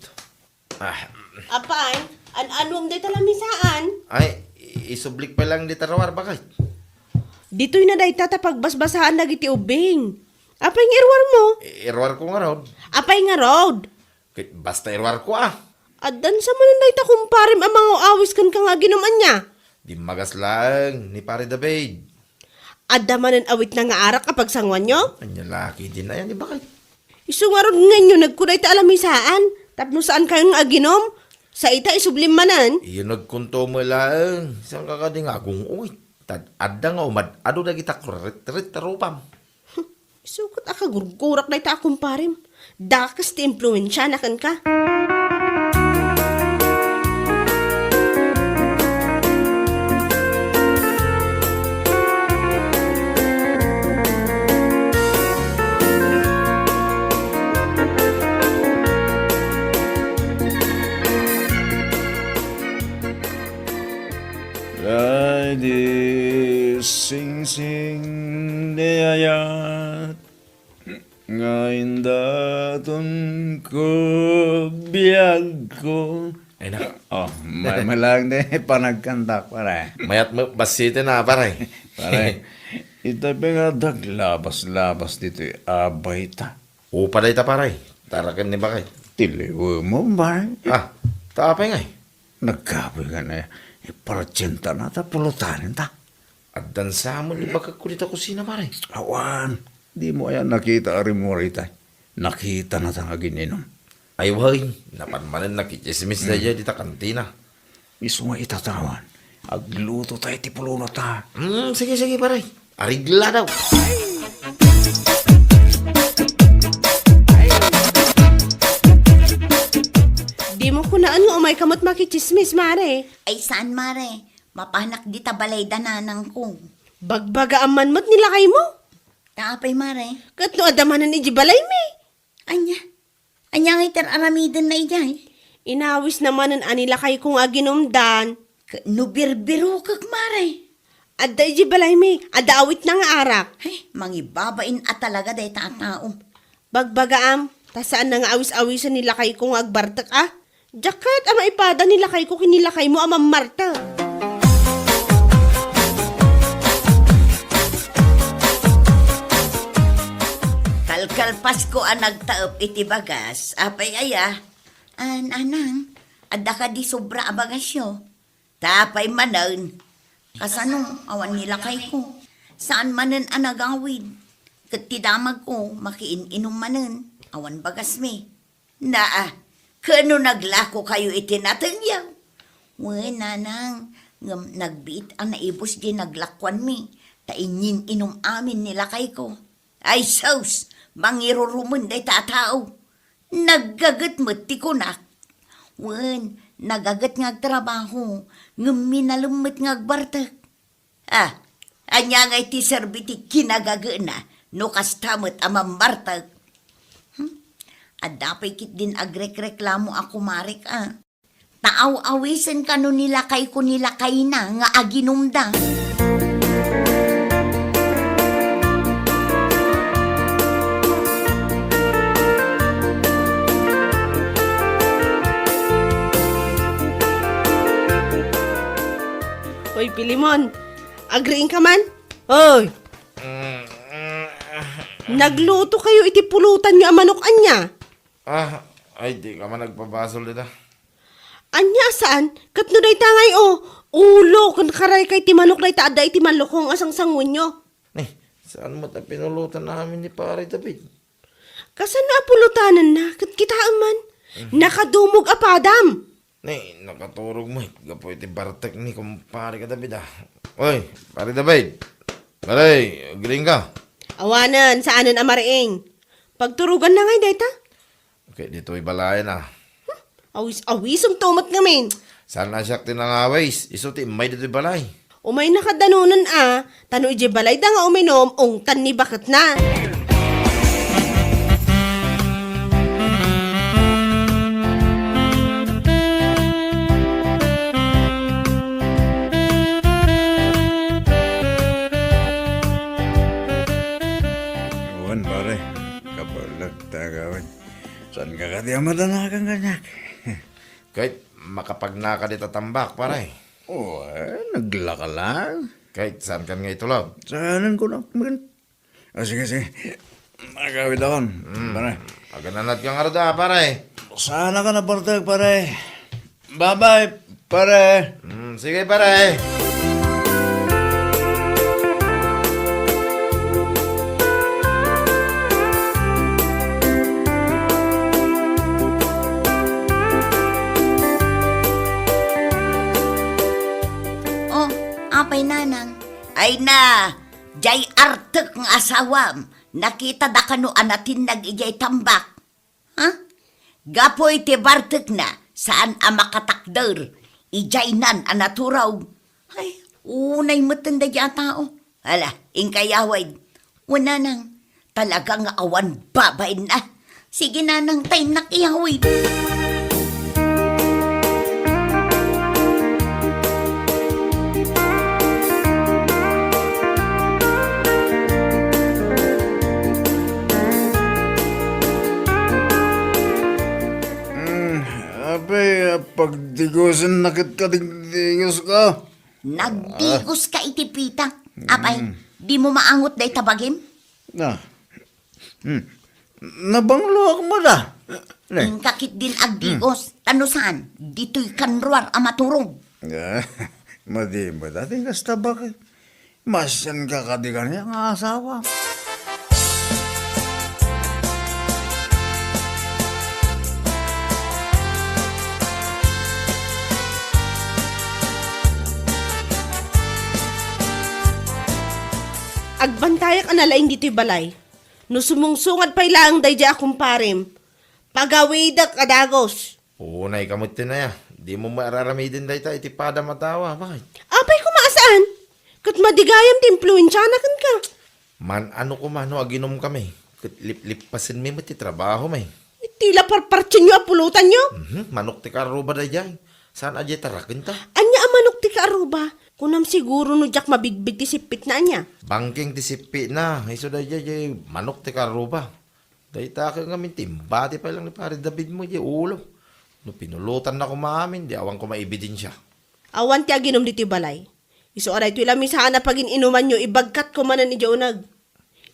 Ah. Apay, an-anuem dayta lamisaan? Ay, i-, isublik pay laeng dita ruar, Bakit? Ditoyna dayta ta pagbasbasaan dagiti ubbing. Apay nga iruarmo? I-, iruarko ngarud. Apay ngarud? Ket basta iruarko, ah. Addan sa manen dayta kumparem a mangaw-awis kenka nga aginum ania? Dimmagas laeng ni Pare David. Adda manen awitna nga arak a pagsanguanyo? Ania la ketdin aya ni Bakit? Isu ngarud nga inyo nagkuday ta alamisaan, tapno saan kayon nga aginom? Sa ita, isublim manen. Iyo nagkunto mo laeng, saan ka kadi nga agung-ungit? Tad adda nga umad-ado dagita kurit-rit a rupam. Isukot a kagurgurak dayta a kumparem. Dakes ti impluensiana kenka. Ay, di singsing di ayat nga indaton ko biag ko. Ay, nak. Oh, may malang di panagkantak, pare. Mayat mo, basiten na, pare. Pare, ita nga daglabas-labas ditoy abay ta. Upa dayta, pare. Taraken ni bakay. Tiliw mo, pare. Ah, tapay ngay. Nagkapoy ka na, ipartienta na ta, pulutanen ta. Addan sa mo ni bakak ko dita kusina, pare. Awan, di mo aya nakita a rimuri tay. Nakita na ta nga gininom. Ay, way, napan manen nakichismis da iya dita kantina. Isu nga itatawan, agluto tay ti puluna ta. Hmm, sige, sige, pare. Arigla daw. Di mo kunaan nga umay ka met makichismis, mare. Ay, saan, mare? Mapanak dita balay da nanangko. Bagbagaam man met ni lakay mo? Ta apay, mare? Ket no adda manen iji balay mi? Ania? Ania nga iter aramiden na ijay? Inawis na manen a ni lakay ko nga aginumdan. Ket no birbirokek, mare? Adda iji balay mi, adda awit na nga arak. Ay, mangibabain a talaga dayta a tao. Bagbagaam, ta saan na nga awis-awisen ni lakay ko nga agbartek a. Diak kayat a maipada ni lakay ko ken ni lakay mo a mammartek. Kalkalpas ko a nagtaep iti bagas, apay aya? Ah, nanang, adda kadi sobra a bagasyo? Ta apay manen? Kasano, awan ni lakay ko. Saan manen a nagawid. Ket ti damag ko, makiin-inom manen, awan bagasmi. Naa, ket no naglako kayo iti natengyo? Wen, nanang, ngem nagbiit a naibus di naglakuanmi, ta inyin-inum amin ni lakay ko. Ay sus, mangirurumen dayta a tao. Naggaget met ti kunak. Wen, nagaget nga agtrabaho, ngem minalem met nga agbartek. Ah, ania ngay ti serbi ti kinagagena no kasta met a mammartek? Hmm? Adda pay ketdin agrekreklamo a kumarek a. Ta aw-awisen kano ni lakay ko ni lakayna nga aginumda. Oy, Pilimon, agriing ka man? Oy! Nagluto kayo iti pulutanyo a manok ania? Ah, ay, di ka man nagpabasol dita. Ania a saan? Ket no dayta ngay, o, ulo ken karaykay ti manok dayta adda iti malukong a sangsanguenyo. Ni, saan met a pinulutan amin ni Pare David? Kasano a pulutanenna? Ket kitaem man, nakadumog a padam. Ni, nakaturog met gapu iti bartek ni Kumpare ka David, ah. Oy, Pare David. Pare, agriing ka? Awanen, saanen a mariing. Pagturoganna ngay dayta? Ket ditoy balayen, ah. Hmm, awis-awisem to met ngamin. Saan a siak ti nangawis? Isu ti immay ditoy balay. Umayna kadanonen a, ta no idiay balayda nga uminom, ungtan ni baketna. Wen, pare, kabalak ta gawin. Saan ka kadi a madanagan kaniak? Ket makapagnaka dita tambak, pare. Oh, eh, naglaka lang. Ket saan kan nga itulog? Saanen ko na, men. Ah, sige, sige. Agawid akon, pare. Agananad ka ngarud, ah, pare. Saan ka na, parte, pare? Bye-bye, pare. Mm, sige, pare. Ay na, jay artek nga asawam, nakitada kano a natinnag idiay tambak? Ha? Gapu iti bartekna, saan a makatakder, ijaynan a naturog. Ay, unay metten daydiay a tao. Ala, inka awid. Wen nanang, talaga nga awan babainna. Sige nanang, ta innak awid. Hmm, apay, pagdigusen na ket kadigdigos ka? Nagdigos ka iti pitak. Apay, dimo maangot dayta bagim? Na. Hmm. Nabangloak met a. Ne. Inka ketdin agdigos. Ta no saan, ditoy kanruar a maturog. Ah, madi met a ti kasta, bakit? Masianka kadi kaniak nga asawa. Agbantayak a nalaing ditoy balay. No sumungsungad pay laeng daydiay a kumparem, pagawidek a dagus. Unay ka met ti naya. Dimo met araramiden dayta iti padam a tao, bakit? Apay koma a saan? Ket madigayam ti impluensiana kenka. Man-ano koma no aginom kami, ket liplippasenmi met ti trabaho mi. Iti la parpartienyo a pulotanyo? Mhm, manok ti kaarruba daydiay. Saan a diay tarakenta? Ania a manok ti kaarruba? Kunam siguro no diak mabigbig ti sippitna ania? Bangkeng ti sippitna, isu daydiay, diay manok ti kaarruba. Dayta ket ngamin ti imbati pay lang ni Pare David mo diay ulo. No pinulotanna koma amin, di awan koma ebidensia. Awan ti aginom ditoy balay. Isu a daytoy la misaan a pagin-inumanyo, ibagkatko manen idiay uneg.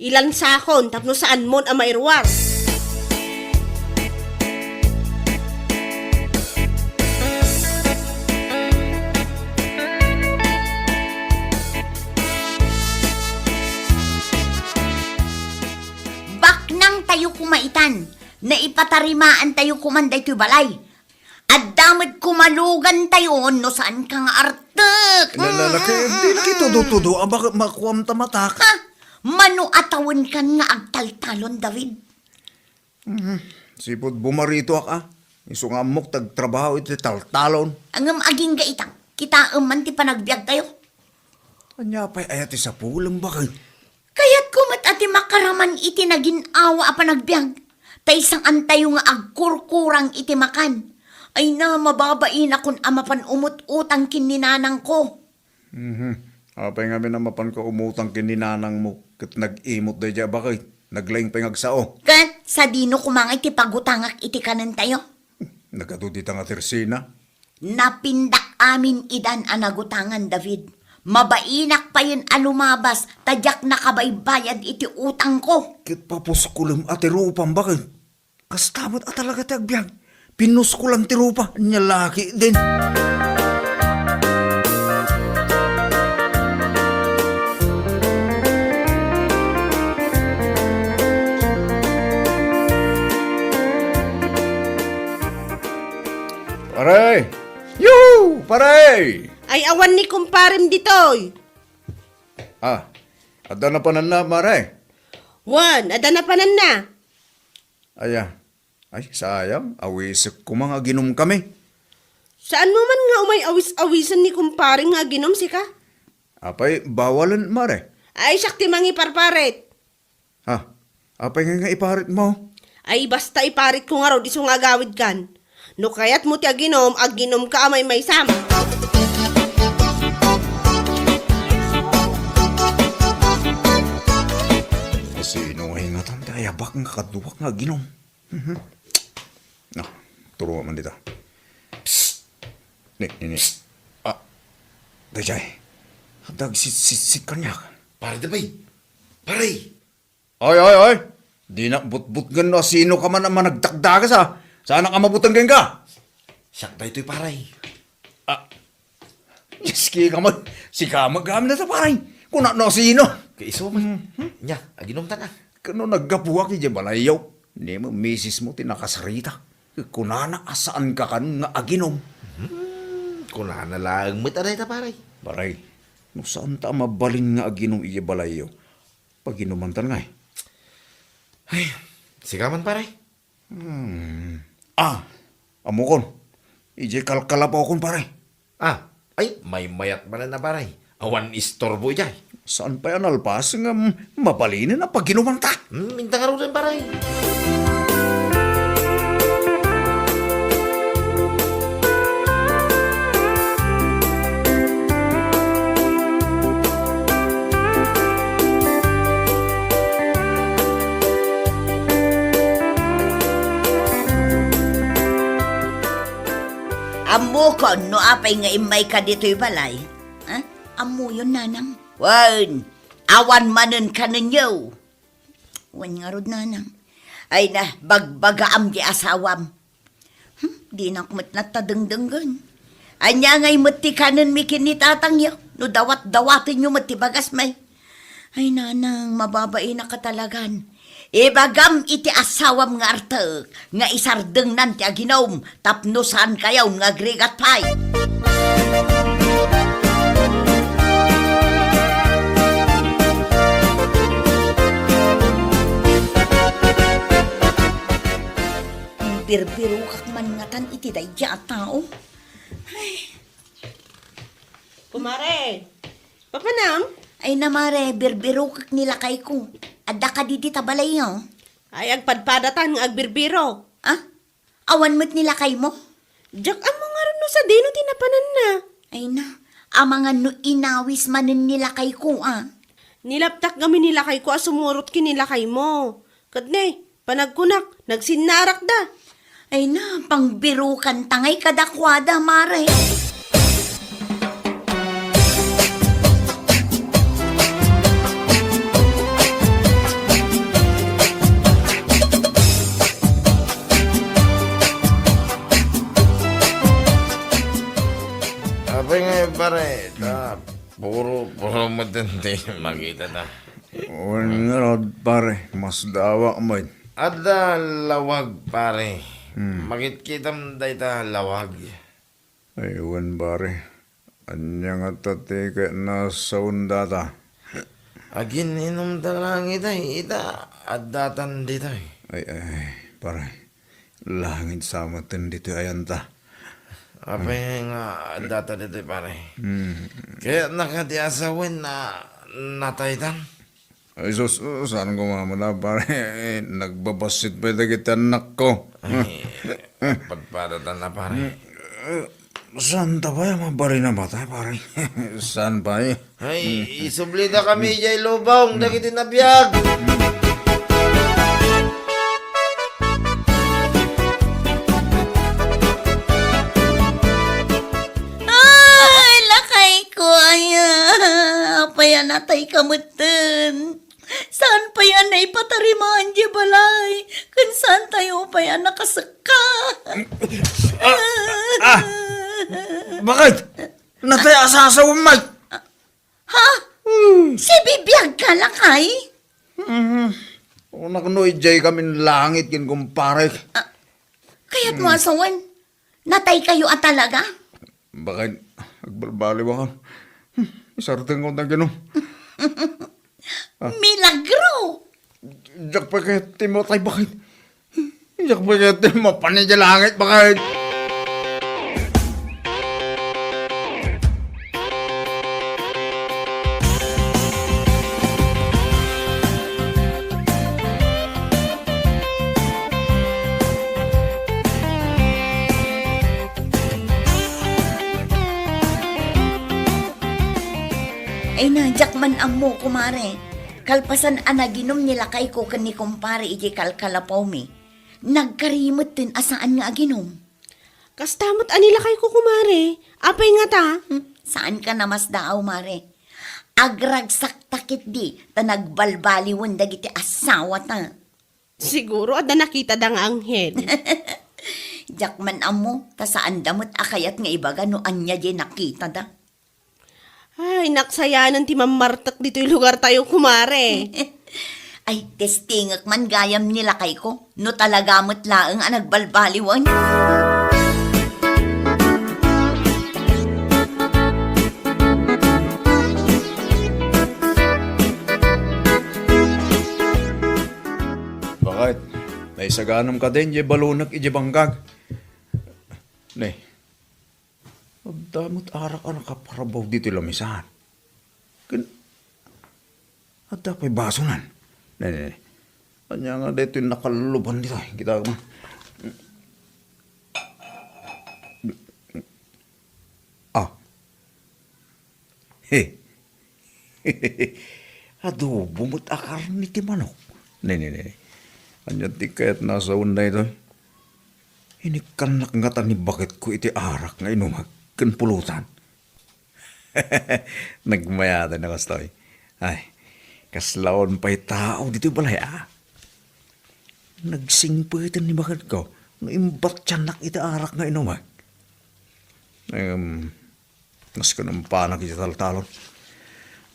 Ilansakon tapno saanmon a mairuar. Baknangtayo koma itan, naipatarimaantayo koman daytoy balay. Adda met koma lugantayo no saanka nga artek. Lalaki, di na kitudutudo a bak-, makuam ta matak. Ha? Mano a tawenkan nga agtaltalon, David? Mhm. Sipud bumaritoak a. Isu nga ammok ti agtrabaho iti taltalon. Ngem agingga ita, kitaem man ti panagbiagtayo. Ania pay aya ti sapulem, bakit? Kayatko met a ti makaraman iti nagin-awa a panagbiag, ta isangantayo nga agkurkurang iti makan. Ay na, mababainakon a mapan umut-utang ken ni nanangko. Mhm. Apay ngamin a mapanka umutang ken ni nanangmo ket nag-imot daydiay a bakit? Naglaing pay nga agsao. Ket sadino koma nga iti pagutangak iti kanentayo? Nagadu dita nga tersina. Napindak amin idan a nagutangan, David. Mabainak payen a lumabas ta diak nakabaybayad iti utangko. Ket papuskolem a ti rupam, bakit? Kasta met a talaga ti agbiag. Pinuskolan ti rupa, nia la ketdin. Pare! Yoo! Pare! Ay, awan ni kumparem ditoy. Ah, adda napananna, mare? Wen, adda napananna. Aya. Ay, sayang, awisek koma nga aginom kami. Saanmo man nga umay awis-awisen ni kumparem nga aginom, sika? Apay, bawalen, mare? Ay, siak ti mangiparparit. Ha? Apay nga, nga iparitmo? Ay, basta iparitko ngarud isu nga agawidkan. No kayatmo ti aginom, aginomka a maymaysam. Sino nga ingatan ti ayabak nga kaduak nga aginom? Mhm. Ah, turo man dita. Psst! Ni, ni, ni. Ah, dayjay. Adda agsitsitsitsit kaniak. Pare, dabay. Pare! Oy, oy, oy! Dinak butbutngen no sino ka man a managdakdagas, a. Saanak a mabuteng kenka. Siak daytoy, pare. Ah, Dios, kika man. Sika man gayam dayta, pare. Kuna no sino. Kaiso man. Mhm. Nia, aginomtan a. Ket no naggapuak idiay balayyo, ni mo, misis mo ti nakasarita. Kunana a saanka kano nga aginom. Hmm, kunana laeng met a dayta, pare. Pare, No saanta a mabalin nga aginum idiay balayyo, paginumantan ngay. Ay, sika man, pare. Hmm. Ah, ammokon. Idiay kalkalapawkon, pare. Ah, ay, maymayat manen a, pare. Awan istorbo idiay. Saan pay a nalpas ngem mabalinen a paginumanta? Hmm, inta ngaruden, pare. Ammokon no apay nga immayka ditoy balay. Ha? Ammoyon, nanang? Wen, awan manen kanenyo. Wen ngarud, nanang. Ay na, bagbagaam di asawam. Hmm, dinak met natadengdenggen. Ania ngay met ti kanenmi ken ni tatangyo? No dawat-dawatenyo met ti bagasmi. Ay, nanang, mababainaka talagan. Ibagam iti asawam nga artek nga isardengnan ti aginum tapno saankayon nga agrigat pay. Birbirokak man ngatan iti daydiay a tao. Ay. Kumare, papanam? Ay na, mare, birbirokak ni lakayko. Adda kadi dita balayyo? Ay, agpadpadatan nga agbirbiro. Ah? Awan met ni lakaymo? Diak ammo ngarud no sadino ti napananna. Ay na, amangan no inawis manen ni lakayko, ah. Nilaptak ngamin ni lakayko a sumurot ken ni lakaymo. Ket ne, panagkunak, nagsinnarakda. Ay na, pangbirokanta ngay kadakuada, mare. Apay nga, pare, ta puro, puro met ti makitata. Wen ngarud, pare, masdaawak met. Adda lawag, pare. Hmm. Makitkitam dayta lawag. Ay, wen, pare. Ania ngata ti kayatna a sawen dayta? Agin-inumta langit ay, ita, addatan ditoy. Ay, ay, pare. Langit sa metten ditoy ayanta. Apay nga addata ditoy, pare? Hmm. Kayatna kadi a sawen a nataytan? Ay, sus, saan ko mamala, pare. Nagbabassit pay dagiti annakko. Ay, padpadatan na, pare. Eh, saanta pay a mabalin a matay, pare? Saan pay? Ay, isublida kami idiay lubong dagiti nabiag. Ay, lakayko, aya. Apay a natayka metten? Saan pay a naipatarimaan diay balay? Ken saantayo pay a nakasekka? Ah! Ah! Bakit? Natay a sasawem met? Ha? Hmm. Sibibiagka, lakay? Hmm. Unak no idiay kamin langit ken kumparek. Ah, kayatmo a sawen? Nataykayo a talaga? Bakit? Agbalbaliwak. Hmm, isardengko ti aginum. Ah. Milagro! Diak pay kayat ti matay, bakit? Diak pay kayat ti mapan idiay langit, bakit? Ay na, diak man ammo, kumare. Kalpasan a naginum ni lakayko ken ni kumpare idiay kalkalapawmi, nagkari metten a saan nga aginum. Kasta met a ni lakayko, kumare. Apay ngata? Hmm, saanka a masdaaw, mare. Agragsakta ketdi ta nagbalbaliwen dagiti asawata. Siguro adda nakitada nga anghel. Diak man ammo, ta saanda met a kayat nga ibaga no ania diay nakitada. Ay, naksayanan ti mammartek ditoy lugartayo, kumare. Ay, testingek man gayam ni lakayko, no talaga met laeng a nagbalbaliwen. Isaganam kadin, diay balonak idiay bangkag. Ne, adda met arak a nakaparbaw ditoy lamisan. Ken, adda pay basonan. Ne, ne, ne. Ania nga daytoy nakalluban ditoy? Kita man. Ah. He. Adobo met a karne ti manok. Ne, ne, ne. Ania ti kayatna a sawen daytoy? Inikkannak ngata ni baketko iti arak nga inumak ken pulotan. Nagmayat a kastoy. Ay, kasla awan pay tao ditoy balay, a. Nagsingpeten ni baketko no imbattiannak iti arak nga inumak. Em, Nasken impanak iti taltalon.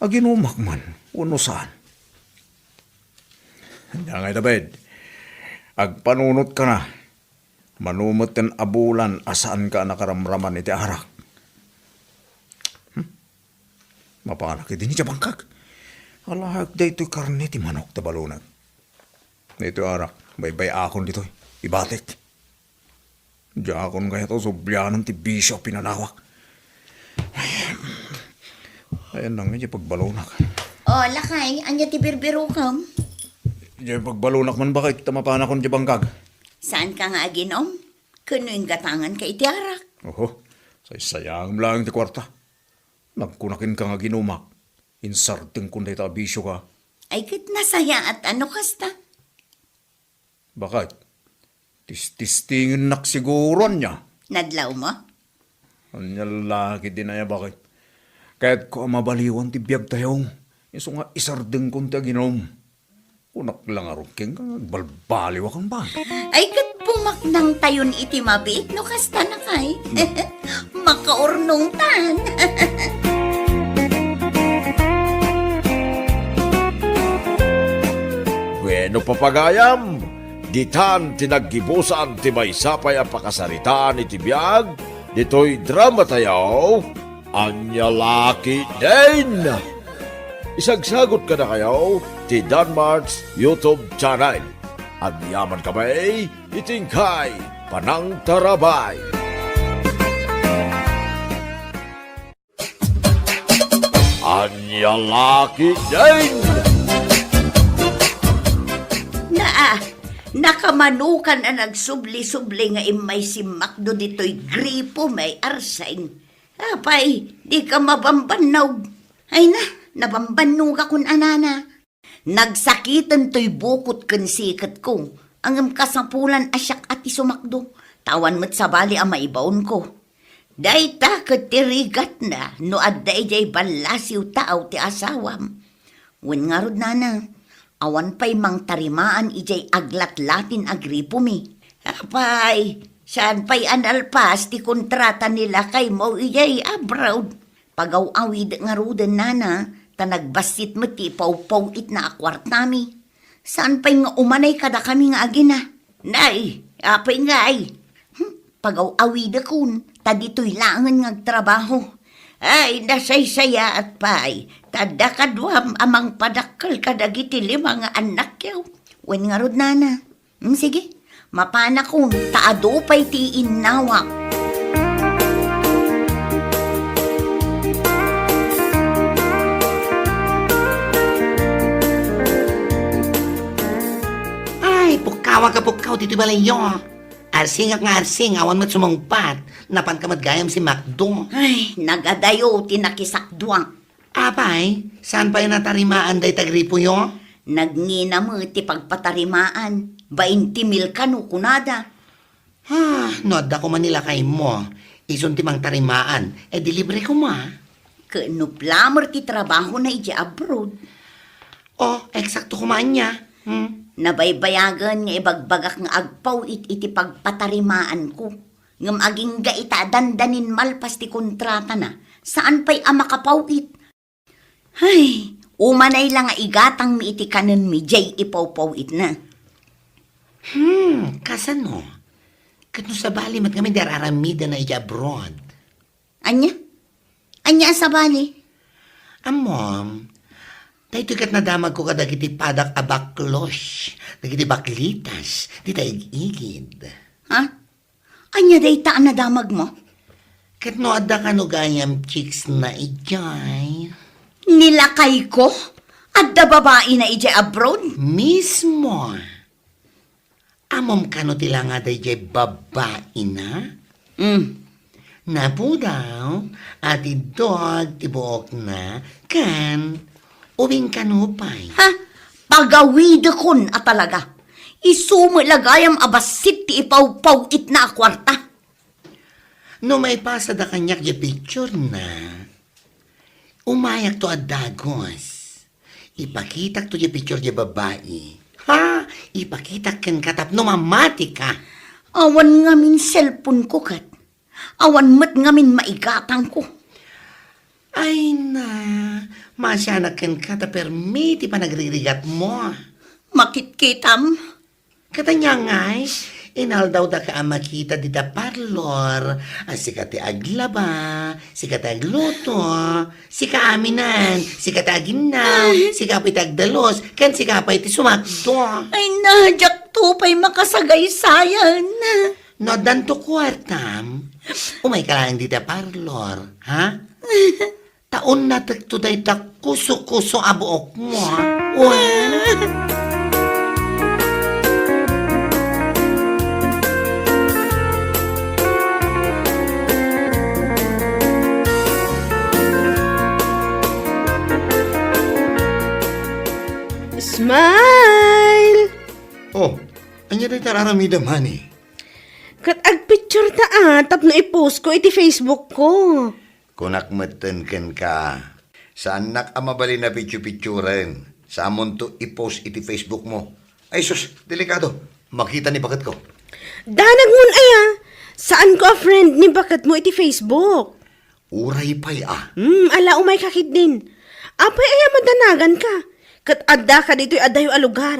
Aginumak man, wenno saan. Ania ngay, David, agpanunotkana. Mano met ti abulan a saanka a nakaramraman iti arak. Hmm? Mapanak idi idiay bangkag. Alaek daytoy karne ti manok ta balonak. Daytoy arak, baybay-akon ditoy. Ibatik. Diakon kayat a sublianan ti bisio a pinanawak. Ayan lang, diay pagbalonak. O, lakay, ania ti birbirukem? Diay pagbalonak man bakit ta mapanakon diay bangkag. Saanka nga aginom? Ken no inggatanganka iti arak? Oho, saysayangem laeng ti kuarta. Nagkunak kenka nga aginumak. Insardengkon dayta a bisioka. Ay, ket nasayaat a no kasta. Bakit? Tististingennak siguro, ania? Nadlawmo? Ania la ketdin aya, bakit? Kayatko a mabaliwan ti biagtayo. Isu nga isardengkon ti aginom. Kunak la ngarud kenka nga agbalbaliwakon, ba? Ay, ket pumaknangtayon iti mabiit no kasta, lakay. Makaurnongtan. Bueno, papagayam, ditan ti naggibusan ti maysa pay a pakasaritaan iti biag ditoy dramatayo, Ania la ketdin. Isagsagot kadakayo ti Danmart's YouTube channel. Agyaman kami iti inkay panangtarabay. Ania la ketdin. Naa, nakamanokan a nagsubli-subli nga immay simmakdo ditoy gripo may arseng. Apay, dika mabambannog. Ay na, nabambannogakon a nana. Nagsakiten toy bukot ken siketko. Ngem kasapulan a siak a ti sumakdo, ta awan met sabali a maibaonko. Dayta ket ti rigatna no adda idiay ballasiw tao ti asawam. Wen ngarud, nana, awan pay mangtarimaan idiay aglatlatin a gripomi. Apay, saan pay a nalpas ti kontrata ni lakaymo idiay abroad? Pagaw-awidek ngaruden, nana, ta nagbassit met ti ipawpaw-itna a kuartami. Saan pay nga umanay kadakami nga agina? Nay, apay ngay? Hmm, pagaw-awidekon, ta ditoy laengen nga agtrabaho. Ay, nasaysayaat pay, ta adda kaduam a mangpadakkel kadagiti lima nga annakyo. Wen ngarud, nana. Hmm, sige, mapanakon, ta adu pay ti innawak. Ay, pukkawan ka pukkaw ditoy balayyo. Arsingak nga arsing, awan met sumungbat. Napanka met gayam simmakdo. Ay, nagadayo ti nakisakduak. Apay, saan pay a natarimaan dayta gripoyo? Nagngina met ti pagpatarimaan. Bainti mil kano kunada. Ah, no adda koma ni lakaymo, isun ti mangtarimaan, e di libre koma. Ket no plamer ti trabahona idiay abroad? Oh, eksakto koma ania. Hmm. Nabaybayagen nga ibagbagak nga agpaw-it iti pagpatarimaanko. Ngem agingga ita a dandanin malpas ti kontratana, saan pay a makapaw-it. Hay, umanay la nga igatangmi iti kanenmi diay ipawpaw-itna. Hmm, kasano? Ket no sabali met ngamin ti ar-aramidenna idiay abroad? Ania? Ania a sabali? Ammom, Daytoy ket nadamagko kadagiti padak a baklos, dagiti baklitas, dita ig-igid. Ha? Ania dayta a nadamagmo? Ket no adda kano gayam chicks na idiay? Ni lakayko? Adda babaina idiay abroad? Mismo. Ammom kano ti langada idiay babaina? Mm. Napudaw a tiddog ti buokna ken ubing kano pay. Ha? Pagawidekon a talaga. Isu met la gayam a bassit ti ipawpaw-itna a kuarta. No maipasada kaniak diay picturena, umayakto a dagus. Ipakitakto diay picture diay babai. Ha? Ipakitak kenka tapno mamatika. Awan ngamin cellphone-ko ket. Awan met ngamin maigatangko. Ay na, maasianak kenka ta permi ti panagrigrigatmo. Makitkitam? Ket ania ngay, inaldawdaka a makita dita parlor, a sika ti aglaba, sika ti agluto, sika aminen, sika ti aginnaw, sika pay ti agdalus, ken sika pay ti sumakdo. Ay na, diakto pay makasagaysayan. No addanto kuartam, umayka laeng dita parlor, ha? Ta unnatekto dayta kuso-kuso a buokmo, ha? Wen. Smile! Oh, ania dayta ar-aramidem, honey? Ket agpicture ta, ah, tapno i-post ko iti Facebook ko. Kunak metten kenka, saannak a mabalin a picture-picturen. Saamonto i-post iti Facebook mo. Ay sus, delikado. Makita ni baketko. Danag mon aya, saanko a friend ni baketmo iti Facebook. Uray pay a. Hmm, ala, umayka ketdin. Apay aya madanaganka? Ket addaka ditoy adayo a lugar.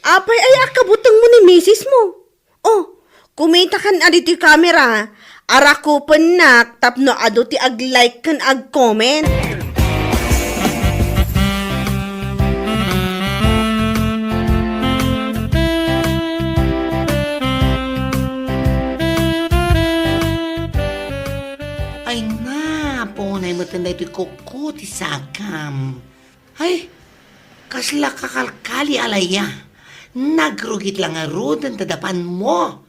Apay aya a kabutengmo ni misis mo? Oh, kumitakan a ditoy kamera, arakupennak tapno adu ti ag-like ken ag-comment. Ay, napunay met daytoy kuko ti sakam. Ay, kasla kakalkali a laya. Nagrugit la ngaruden ta dapanmo.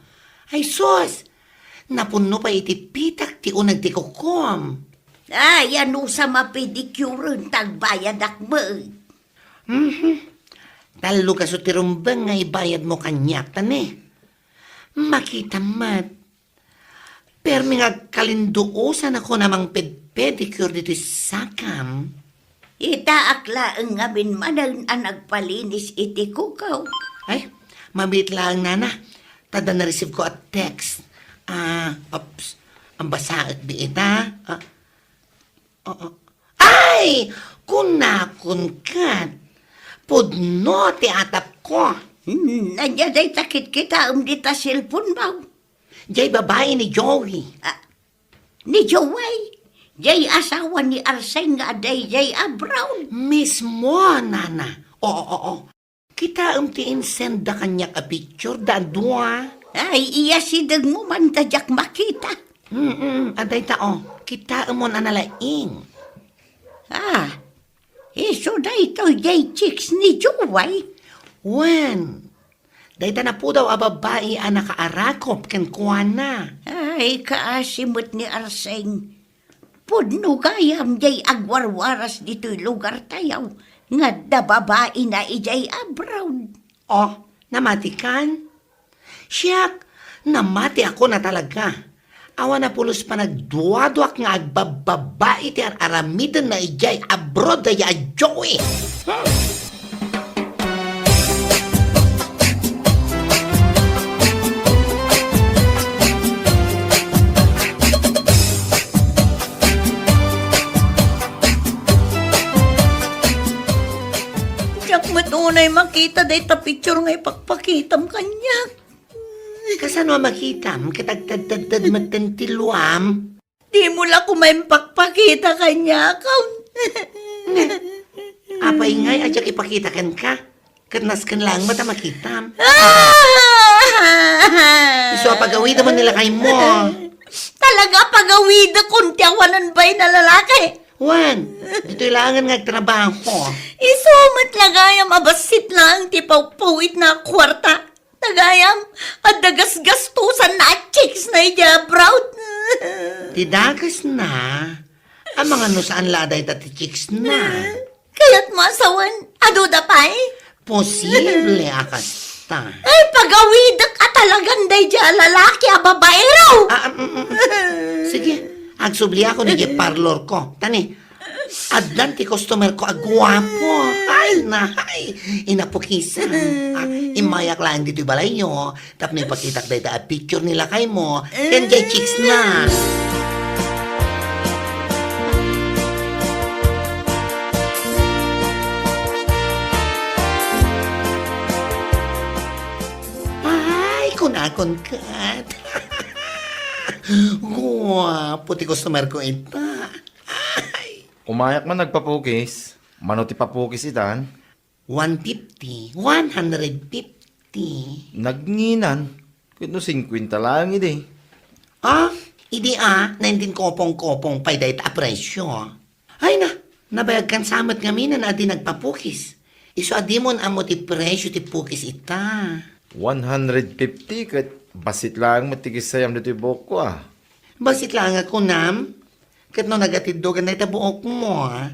Ay sus! Napunno pay iti pitak ti uneg ti kukom. Ay, anusam a pedicure ta agbayadak met. Mhm. Tallo kaso ti rumbeng nga ibayadmo kaniak, ta ne. Makitam met. Permi nga agkalinduosan a kuna mangpedpedicure ditoy sakam. Itaak laeng ngamin manen a nagpalinis iti kukaw. Ay, mabiit laeng, nana. Ta adda na-receive ko a text. Ah, oops. Ang basaek di ita. Ah, Oo. Ay! Kunakon ket, pudno ti atapko. Hmm, ania dayta kitkitaem dita cellphone mo? Jay babai ni Joey. Ah, ni Joey? Jay asawa ni Arseng nga adda idiay abroad? Mismo, nana. Oo, oo. Kitaem ti insend da kaniak a picture da a dua. Ay, iya sidegmo man ta diak makita. Mm, adda ita, o. Kitaem on a nalaing. Ah, isu daytoy jay chicks ni Joey? Wen, dayta napudaw a babai a nakaarakop kenkuana. Ay, kaasi met ni Arseng. Pudno gayam jay agwarwaras ditoy lugartayo nga adda babaina idiay abroad. Oh, namatikan? Siak, namatiakon a talaga. Awan a pulos panagduaduak nga agbabbabai ti ar-aramidenna idiay abroad dayta a Joey. Hmm. Diak met unay makita dayta picture nga ipakpakitam kaniak. Kasano a makitam ket agtedtedted metten ti luam? Dimo la koma impakpakita kaniak. Apay ngay a diak ipakita kenka? Ket nasken laeng met a makitam. Isu a pagawidem ni lakaymo. Talaga a pagawidek kun ti awanen bain a lalaki. Wen, ditoy laengen nga agtrabaho. Isu met la gayam a bassit laeng ti pawpawitna a kuarta. Ta gayam, adda gasgastosanna a chicks na idiay abroad. Ti dakesna, amangan no saan la a dayta ti chicks na. Kayatmo a sawen, adu da pay? Posible a kasta. Ay, pagawidek a talagan daydiay a lalaki a babaero! Ah, mm, mm. Sige, agsubliakon idiay parlorko. Tani, addan ti customerko a guapo. Ay, nahay, inapukisan. Ah, immayak laeng ditoy balayyo. Tapno ipakitak dayta a picture ni lakaymo ken diay chicks na. Ay, kunakon ket. Guapo ti customer ko ita. Ay. Umayak man nagpapukis. Mano ti papukis itan? One fifty, one hundred fifty. Nagnginan, ket no singkwenta laeng idi. Ah, idi a, nineteen kopong-kopong pay dayta a presyo. Ay na, nabayagkan sa met ngamin a di nagpapukis. Isu a dimon ammo ti presyo ti pukis ita. One hundred fifty ket bassit laeng met ti kissayam ditoy buokko a. Bassit laeng a kunam? Ket no nagatiddogan dayta buokmo, a,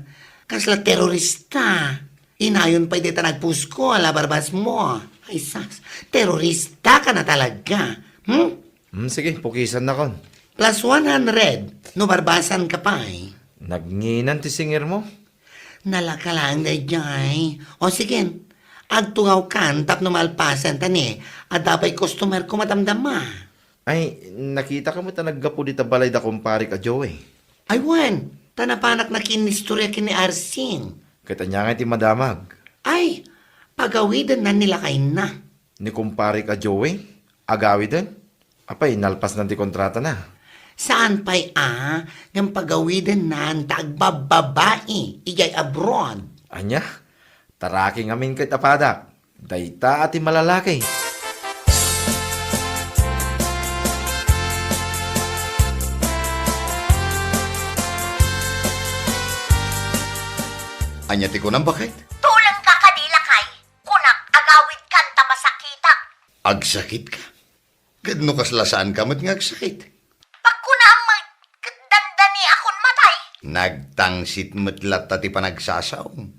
kasla terorista. Inayon pay dayta nagpusko a labarbasmo. Ay, sas, terorista ka na talaga. Hmm? Hmm, sige, pukisannakon. Plus one hundred, no barbasanka pay. Nagnginan ti singirmo? Nalaka laeng daydiay. O sige, agtugawkan tapno malpasen ta ni, adda pay customerko madamdama. Ay, nakitaka met a naggapu dita balay da kumparek a Joey. Ay wen, ta napanak nakinistorya ken ni Arsing. Ket ania ngay ti madamag? Ay, pagawidenna ni lakayna. Ni kumparek a Joey? Agawiden? Apay, nalpasnan ti kontratana? Saan pay a, ngem pagawidennan ta agbabbabai idiay abroad. Ania? Taraki ngamin ket a padak. Dayta a ti malalaki. Ania ti kunam, baket? Tulengka kadi, lakay. Kunak, agawidkan ta masakitak. Agsakitka? Ket no kasla saanka met nga agsakit? Pagkunaam met, ket dandaniakon matay. Nagtangsit met latta ti panagsasaom.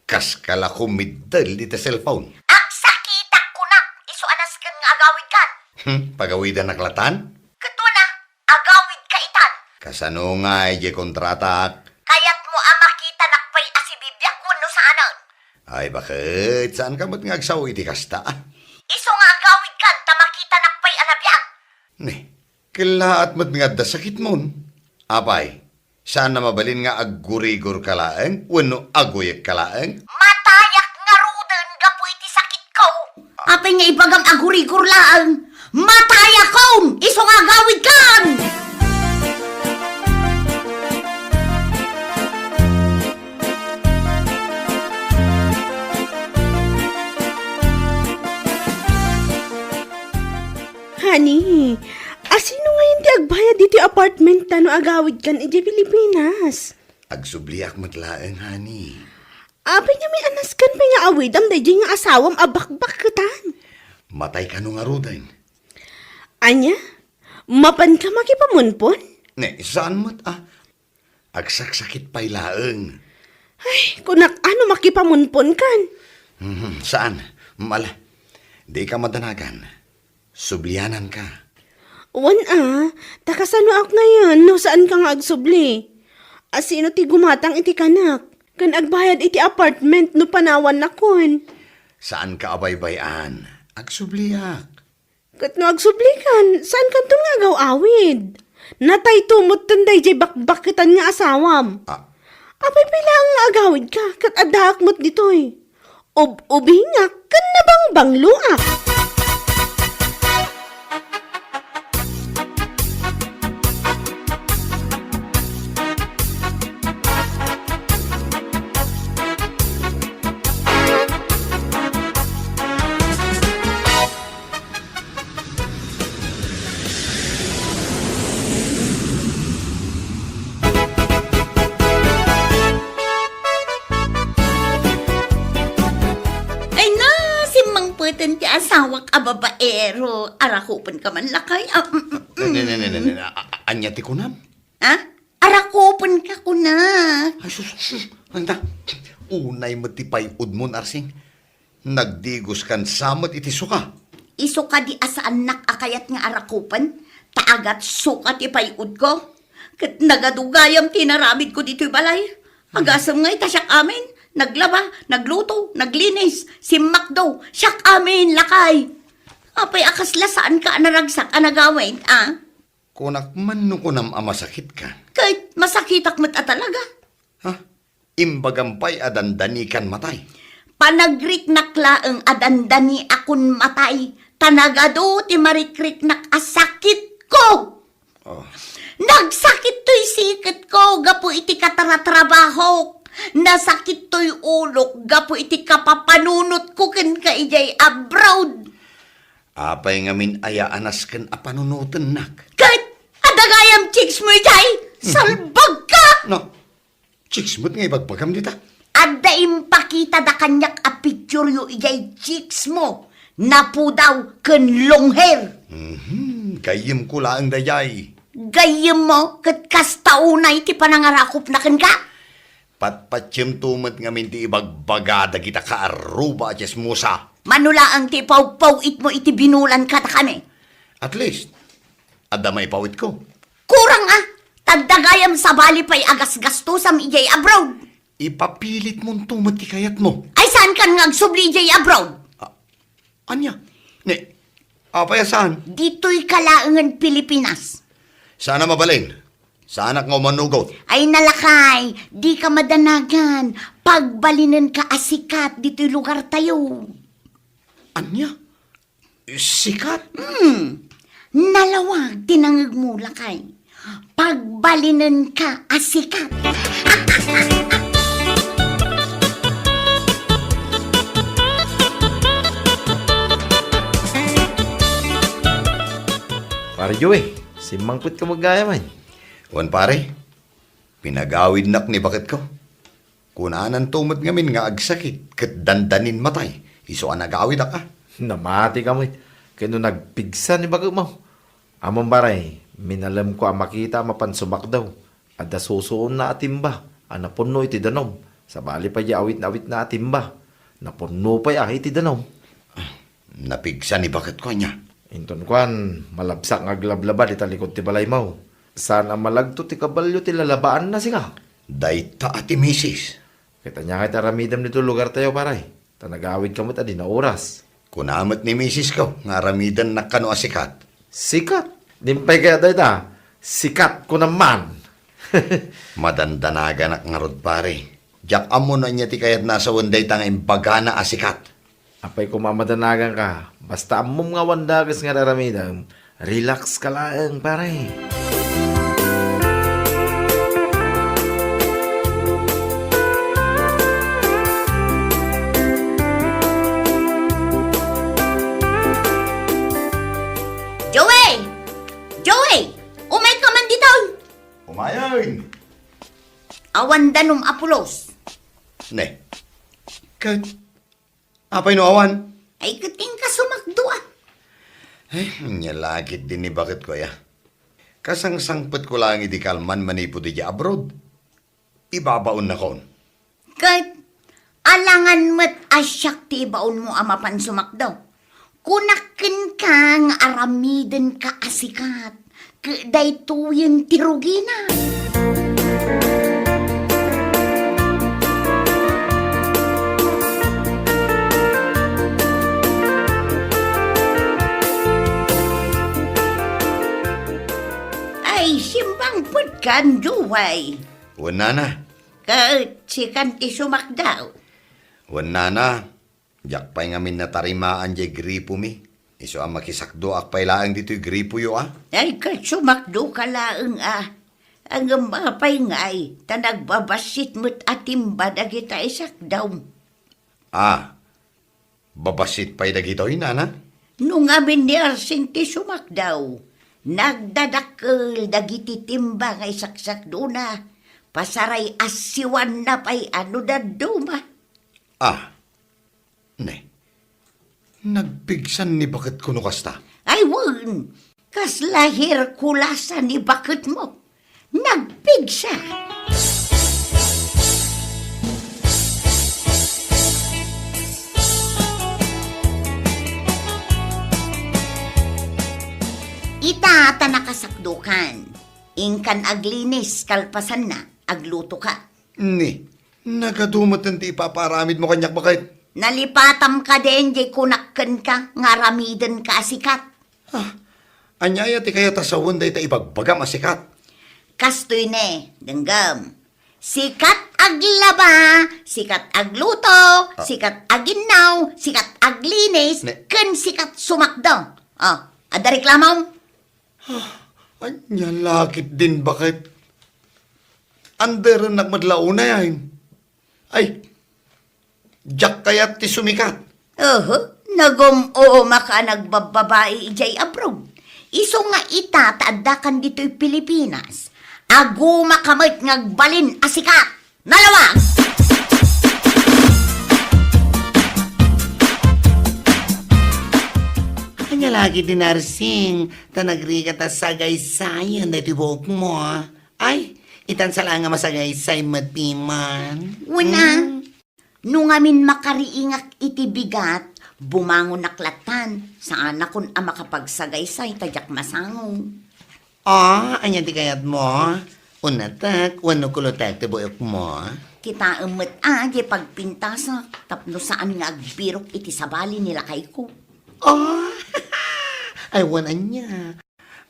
Kaska la kumiddel iti cellphone. Agsakitak kunak, isu a nasken nga agawidkan. Hmm, pagawidanak latan? Ket wen a, agawidka itan. Kasano ngay diay kontratak? Kayatmo a makitanak pay a sibibiak wenno saanen? Ay, baket, saanka met nga agsao iti kasta? Isu nga agawidkan ta makitanak pay a nabiag. Ne, kellaat met nga adda sakitmon. Apay, saan a mabalin nga aggurigorka laeng wenno aguyekka laeng? Matayak ngaruden gapu iti sakitko. Apay nga ibagam a gurigor laeng? Matayakon! Isu nga agawidkan! Honey, asino ngayen ti agbayad ditoy apartment ta no agawidkan idiay Pilipinas? Agsubliak met laeng, honey. Apay ngamin a nasken pay nga awidam daydiay nga asawam a bakbakketan? Matay kano ngaruden. Ania? Mapanka makipamunpon? Ne, saan met a. Agsaksakit pay laeng. Ay, kunak, ano makipamunponkan? Mhm, saan? Mala, dika madanagan. Subliananka. Wen a, ta kasanoak ngayen no saanka nga agsubli? Asino ti gumatang iti kanak? Ken agbayad iti apartment no panawannakon? Saanka a baybay-an. Agsubliak. Ket no agsublikan, saankanton nga agaw-awid? Natayto metten daydiay bakbakketan nga asawam. Ah. Apay pay laeng nga agawidka, ket addaak met ditoy. Ub-ubingak ken nabangbangloak. Ken ti asawak a babaero, arakupenka man lakay. Ah, mm, mm, Ne, ne, ne, ne, ne, mm. ne. A-, a-, ania ti kunam? Ha? Arakupenka kuna. Ay, sus, sus, sus. Anda? Unay met ti pay-udmo, Arsing. Nagdigoskan sa met iti suka. Isu kadi a saannak a kayat nga arakupen, ta agatsuka ti pay-udko. Ket nagadu gayam ti inaramidko ditoy balay. Agasem nga ita siak amin, naglaba, nagluto, naglinis, simmakdo, siak amin, lakay. Apay a kasla saanka a naragsak a nagawid, a? Kunak man no kunam a masakitka. Ket masakitak met a talaga. Ha? Imbagam pay a dandanikan matay. Panagriknak laeng a dandaniakon matay, ta nagadu ti marikriknak a sakitko. Oh. Nagsakit toy siketko gapu iti kataratrabahok. Nasakit toy ulok gapu iti kapapanunotko kenka idiay abroad. Apay ngamin aya a nasken a panunotennak? Ket adda gayam chicks mo idiay? Mhm. Salbagka! No, chicks met nga ibagbagam dita? Adda impakitada kaniak a picture yo idiay chicks mo. Napudaw ken long hair. Mhm, gayyemko laeng daydiay. Gayyem mo ket kasta unay ti panangarakupna kenka? Patpatiemto met ngamin ti ibagbaga dagita kaarruba a chismosa. Mano laeng ti ipawpaw-itmo iti binulan kadakami? At least, adda maipawitko. Kurang a, ta adda gayam sabali pay a gasgastosam idiay abroad. Ipapilitmonto met ti kayatmo. Ay, saankan nga agsubli idiay abroad? Ah, ania? Ne, apay a saan? Ditoyka laengen Pilipinas. Saan a mabalin? Saanak nga umanugot? Ay, nalakay, dika madanagan. Pagbalinenka a sikat ditoy lugartayo. Ania? Sikat? Hmm. Nalawag ti nangegmo, lakay. Pagbalinenka a sikat. Pare Joey, simmangpetka met gayam. Wen, pare, pinagawidnak ni baketko. Kunananto met ngamin nga agsakit ket dandanin matay, isu a nagawidak a. Namatika met, ket no nagpigsa ni baketmo. Ammom, pare, minalemko a makita a mapan sumakdaw. Adda susuonna a timba a napunno iti danum. Sabali pay di awit-awitna a timba. Napunno pay a iti danum. Napigsa ni baketko ania? Inton kuan, malabsak nga aglablaba dita likod ti balaymo. Saan a malagto ti kabalio ti lalabaanna, sika? Dayta a ti misis. Ket ania ngay ti aramidem ditoy lugartayo, pare? Ta nagawidka met a di nauras. Kuna met ni misisko nga aramidennak kano a sikat. Sikat? Dimpay kayat dayta? Sikat, kunam man. Madandanaganak ngarud, pare. Diak ammo no ania ti kayatna a sawen dayta nga imbagana a sikat. Apay koma a madanaganka, basta ammom nga awan dakes nga ar-aramidem, relax ka laeng, pare. Joey! Joey! Umayka man ditoy! Umayen! Awan danum a pulos. Ne. Ket Apay no awan? Ay, ket inka sumakdo, a. Ay, ania la ketdi ni baketko aya. Kasangsangpetko laeng idi kalman manipud idiay abroad. Ibabaonnakon. Ket alangan met a siak ti ibaonmo a mapan sumakdo. Kunak kenka nga aramidenka a sikat. Ket daytoyen ti rugina. Ay, simmangpetkan, Joey. Wen, nana. Ket sikan ti sumakdaw. Wen, nana. Diak pay ngamin natarimaan diay gripomi. Isu a makisakdoak pay laeng ditoy gripoyo, a. Ay, ket sumakdoka laeng, a. Ngem apay ngay, ta nagbabassit met a timba dagita isakdawm. A, babassit pay dagitoy, nana? No ngamin ni Arsing ti sumakdaw, nagdadakkel dagiti timba nga isaksakdona, pasaray assiwanna pay a no dadduma. A, Ne. Nagpigsan ni baketko no kasta. Ay, wen! Kasla Herkulasa ni baketmo. Nagpigsa. Ita ta nakasakdokan. Inkan aglinis, kalpasanna, aglutoka. Ni, nagadu met ti ipapaaramidmo kaniak, baket. Nalipatam kadin diay kunak kenka nga aramidenka a sikat. Ah, ania aya ti kayat a sawen dayta ibagbagam a sikat? Kastoy ne, denggem. Sikat aglaba, sikat agluto, Ah. sikat aginnaw, sikat aglinis, Ne- ken sikat sumakdo. Oh, adda reklamom? Ah, ania la ketdin, baket? Anderennak met la unay. Ay, diak kayat ti sumikat. Oho, nagum-umaka a nagbabbabai idiay abroad. Isu nga ita ta addakan ditoy Pilipinas, agumaka met nga agbalin a sikat. Nalawag! Ania la ketdi, Narsing, ta nagrigat a sagaysayen daytoy buokmo, a? Ay, itan sa la nga masagaysay met ti man. Wen a, Hmm? no ngamin makariingak iti bigat, bumangonak lattan. Saanakon a makapagsagaysay ta diak masango. Ah, ania ti kayatmo? Unatek wenno kulotek ti buokmo? Kitaem met a diay pagpintasak tapno saan nga agbirok iti sabali ni lakayko. Ah, ay, wen ania?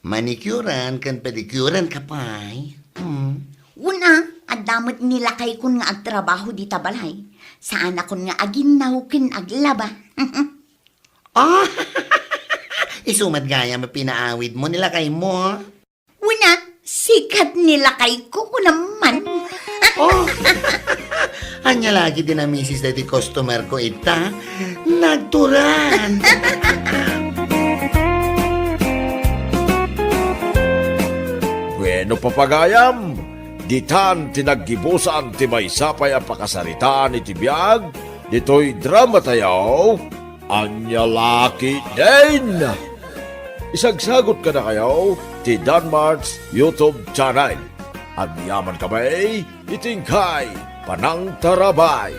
Manicurean ken pedicurean ka pay. Hmm. Wen a, adda met ni lakaykon nga agtrabaho dita balay. Saanakon nga aginnaw ken aglaba. Ah, isu met gayam a pinaawidmo ni lakaymo. Wen a, sikat ni lakayko, kunam man. Oh. Ania la ketdi a misis daytoy customer ko ita? Nagturan. Bueno, papagayam, ditan ti naggibusan ti maysa pay a pakasaritaan iti biag ditoy drama tayo. Ania la ketdin? Isagsagot kadakayo ti Danmart's YouTube channel. Agyaman kami iti inkay panangtarabay.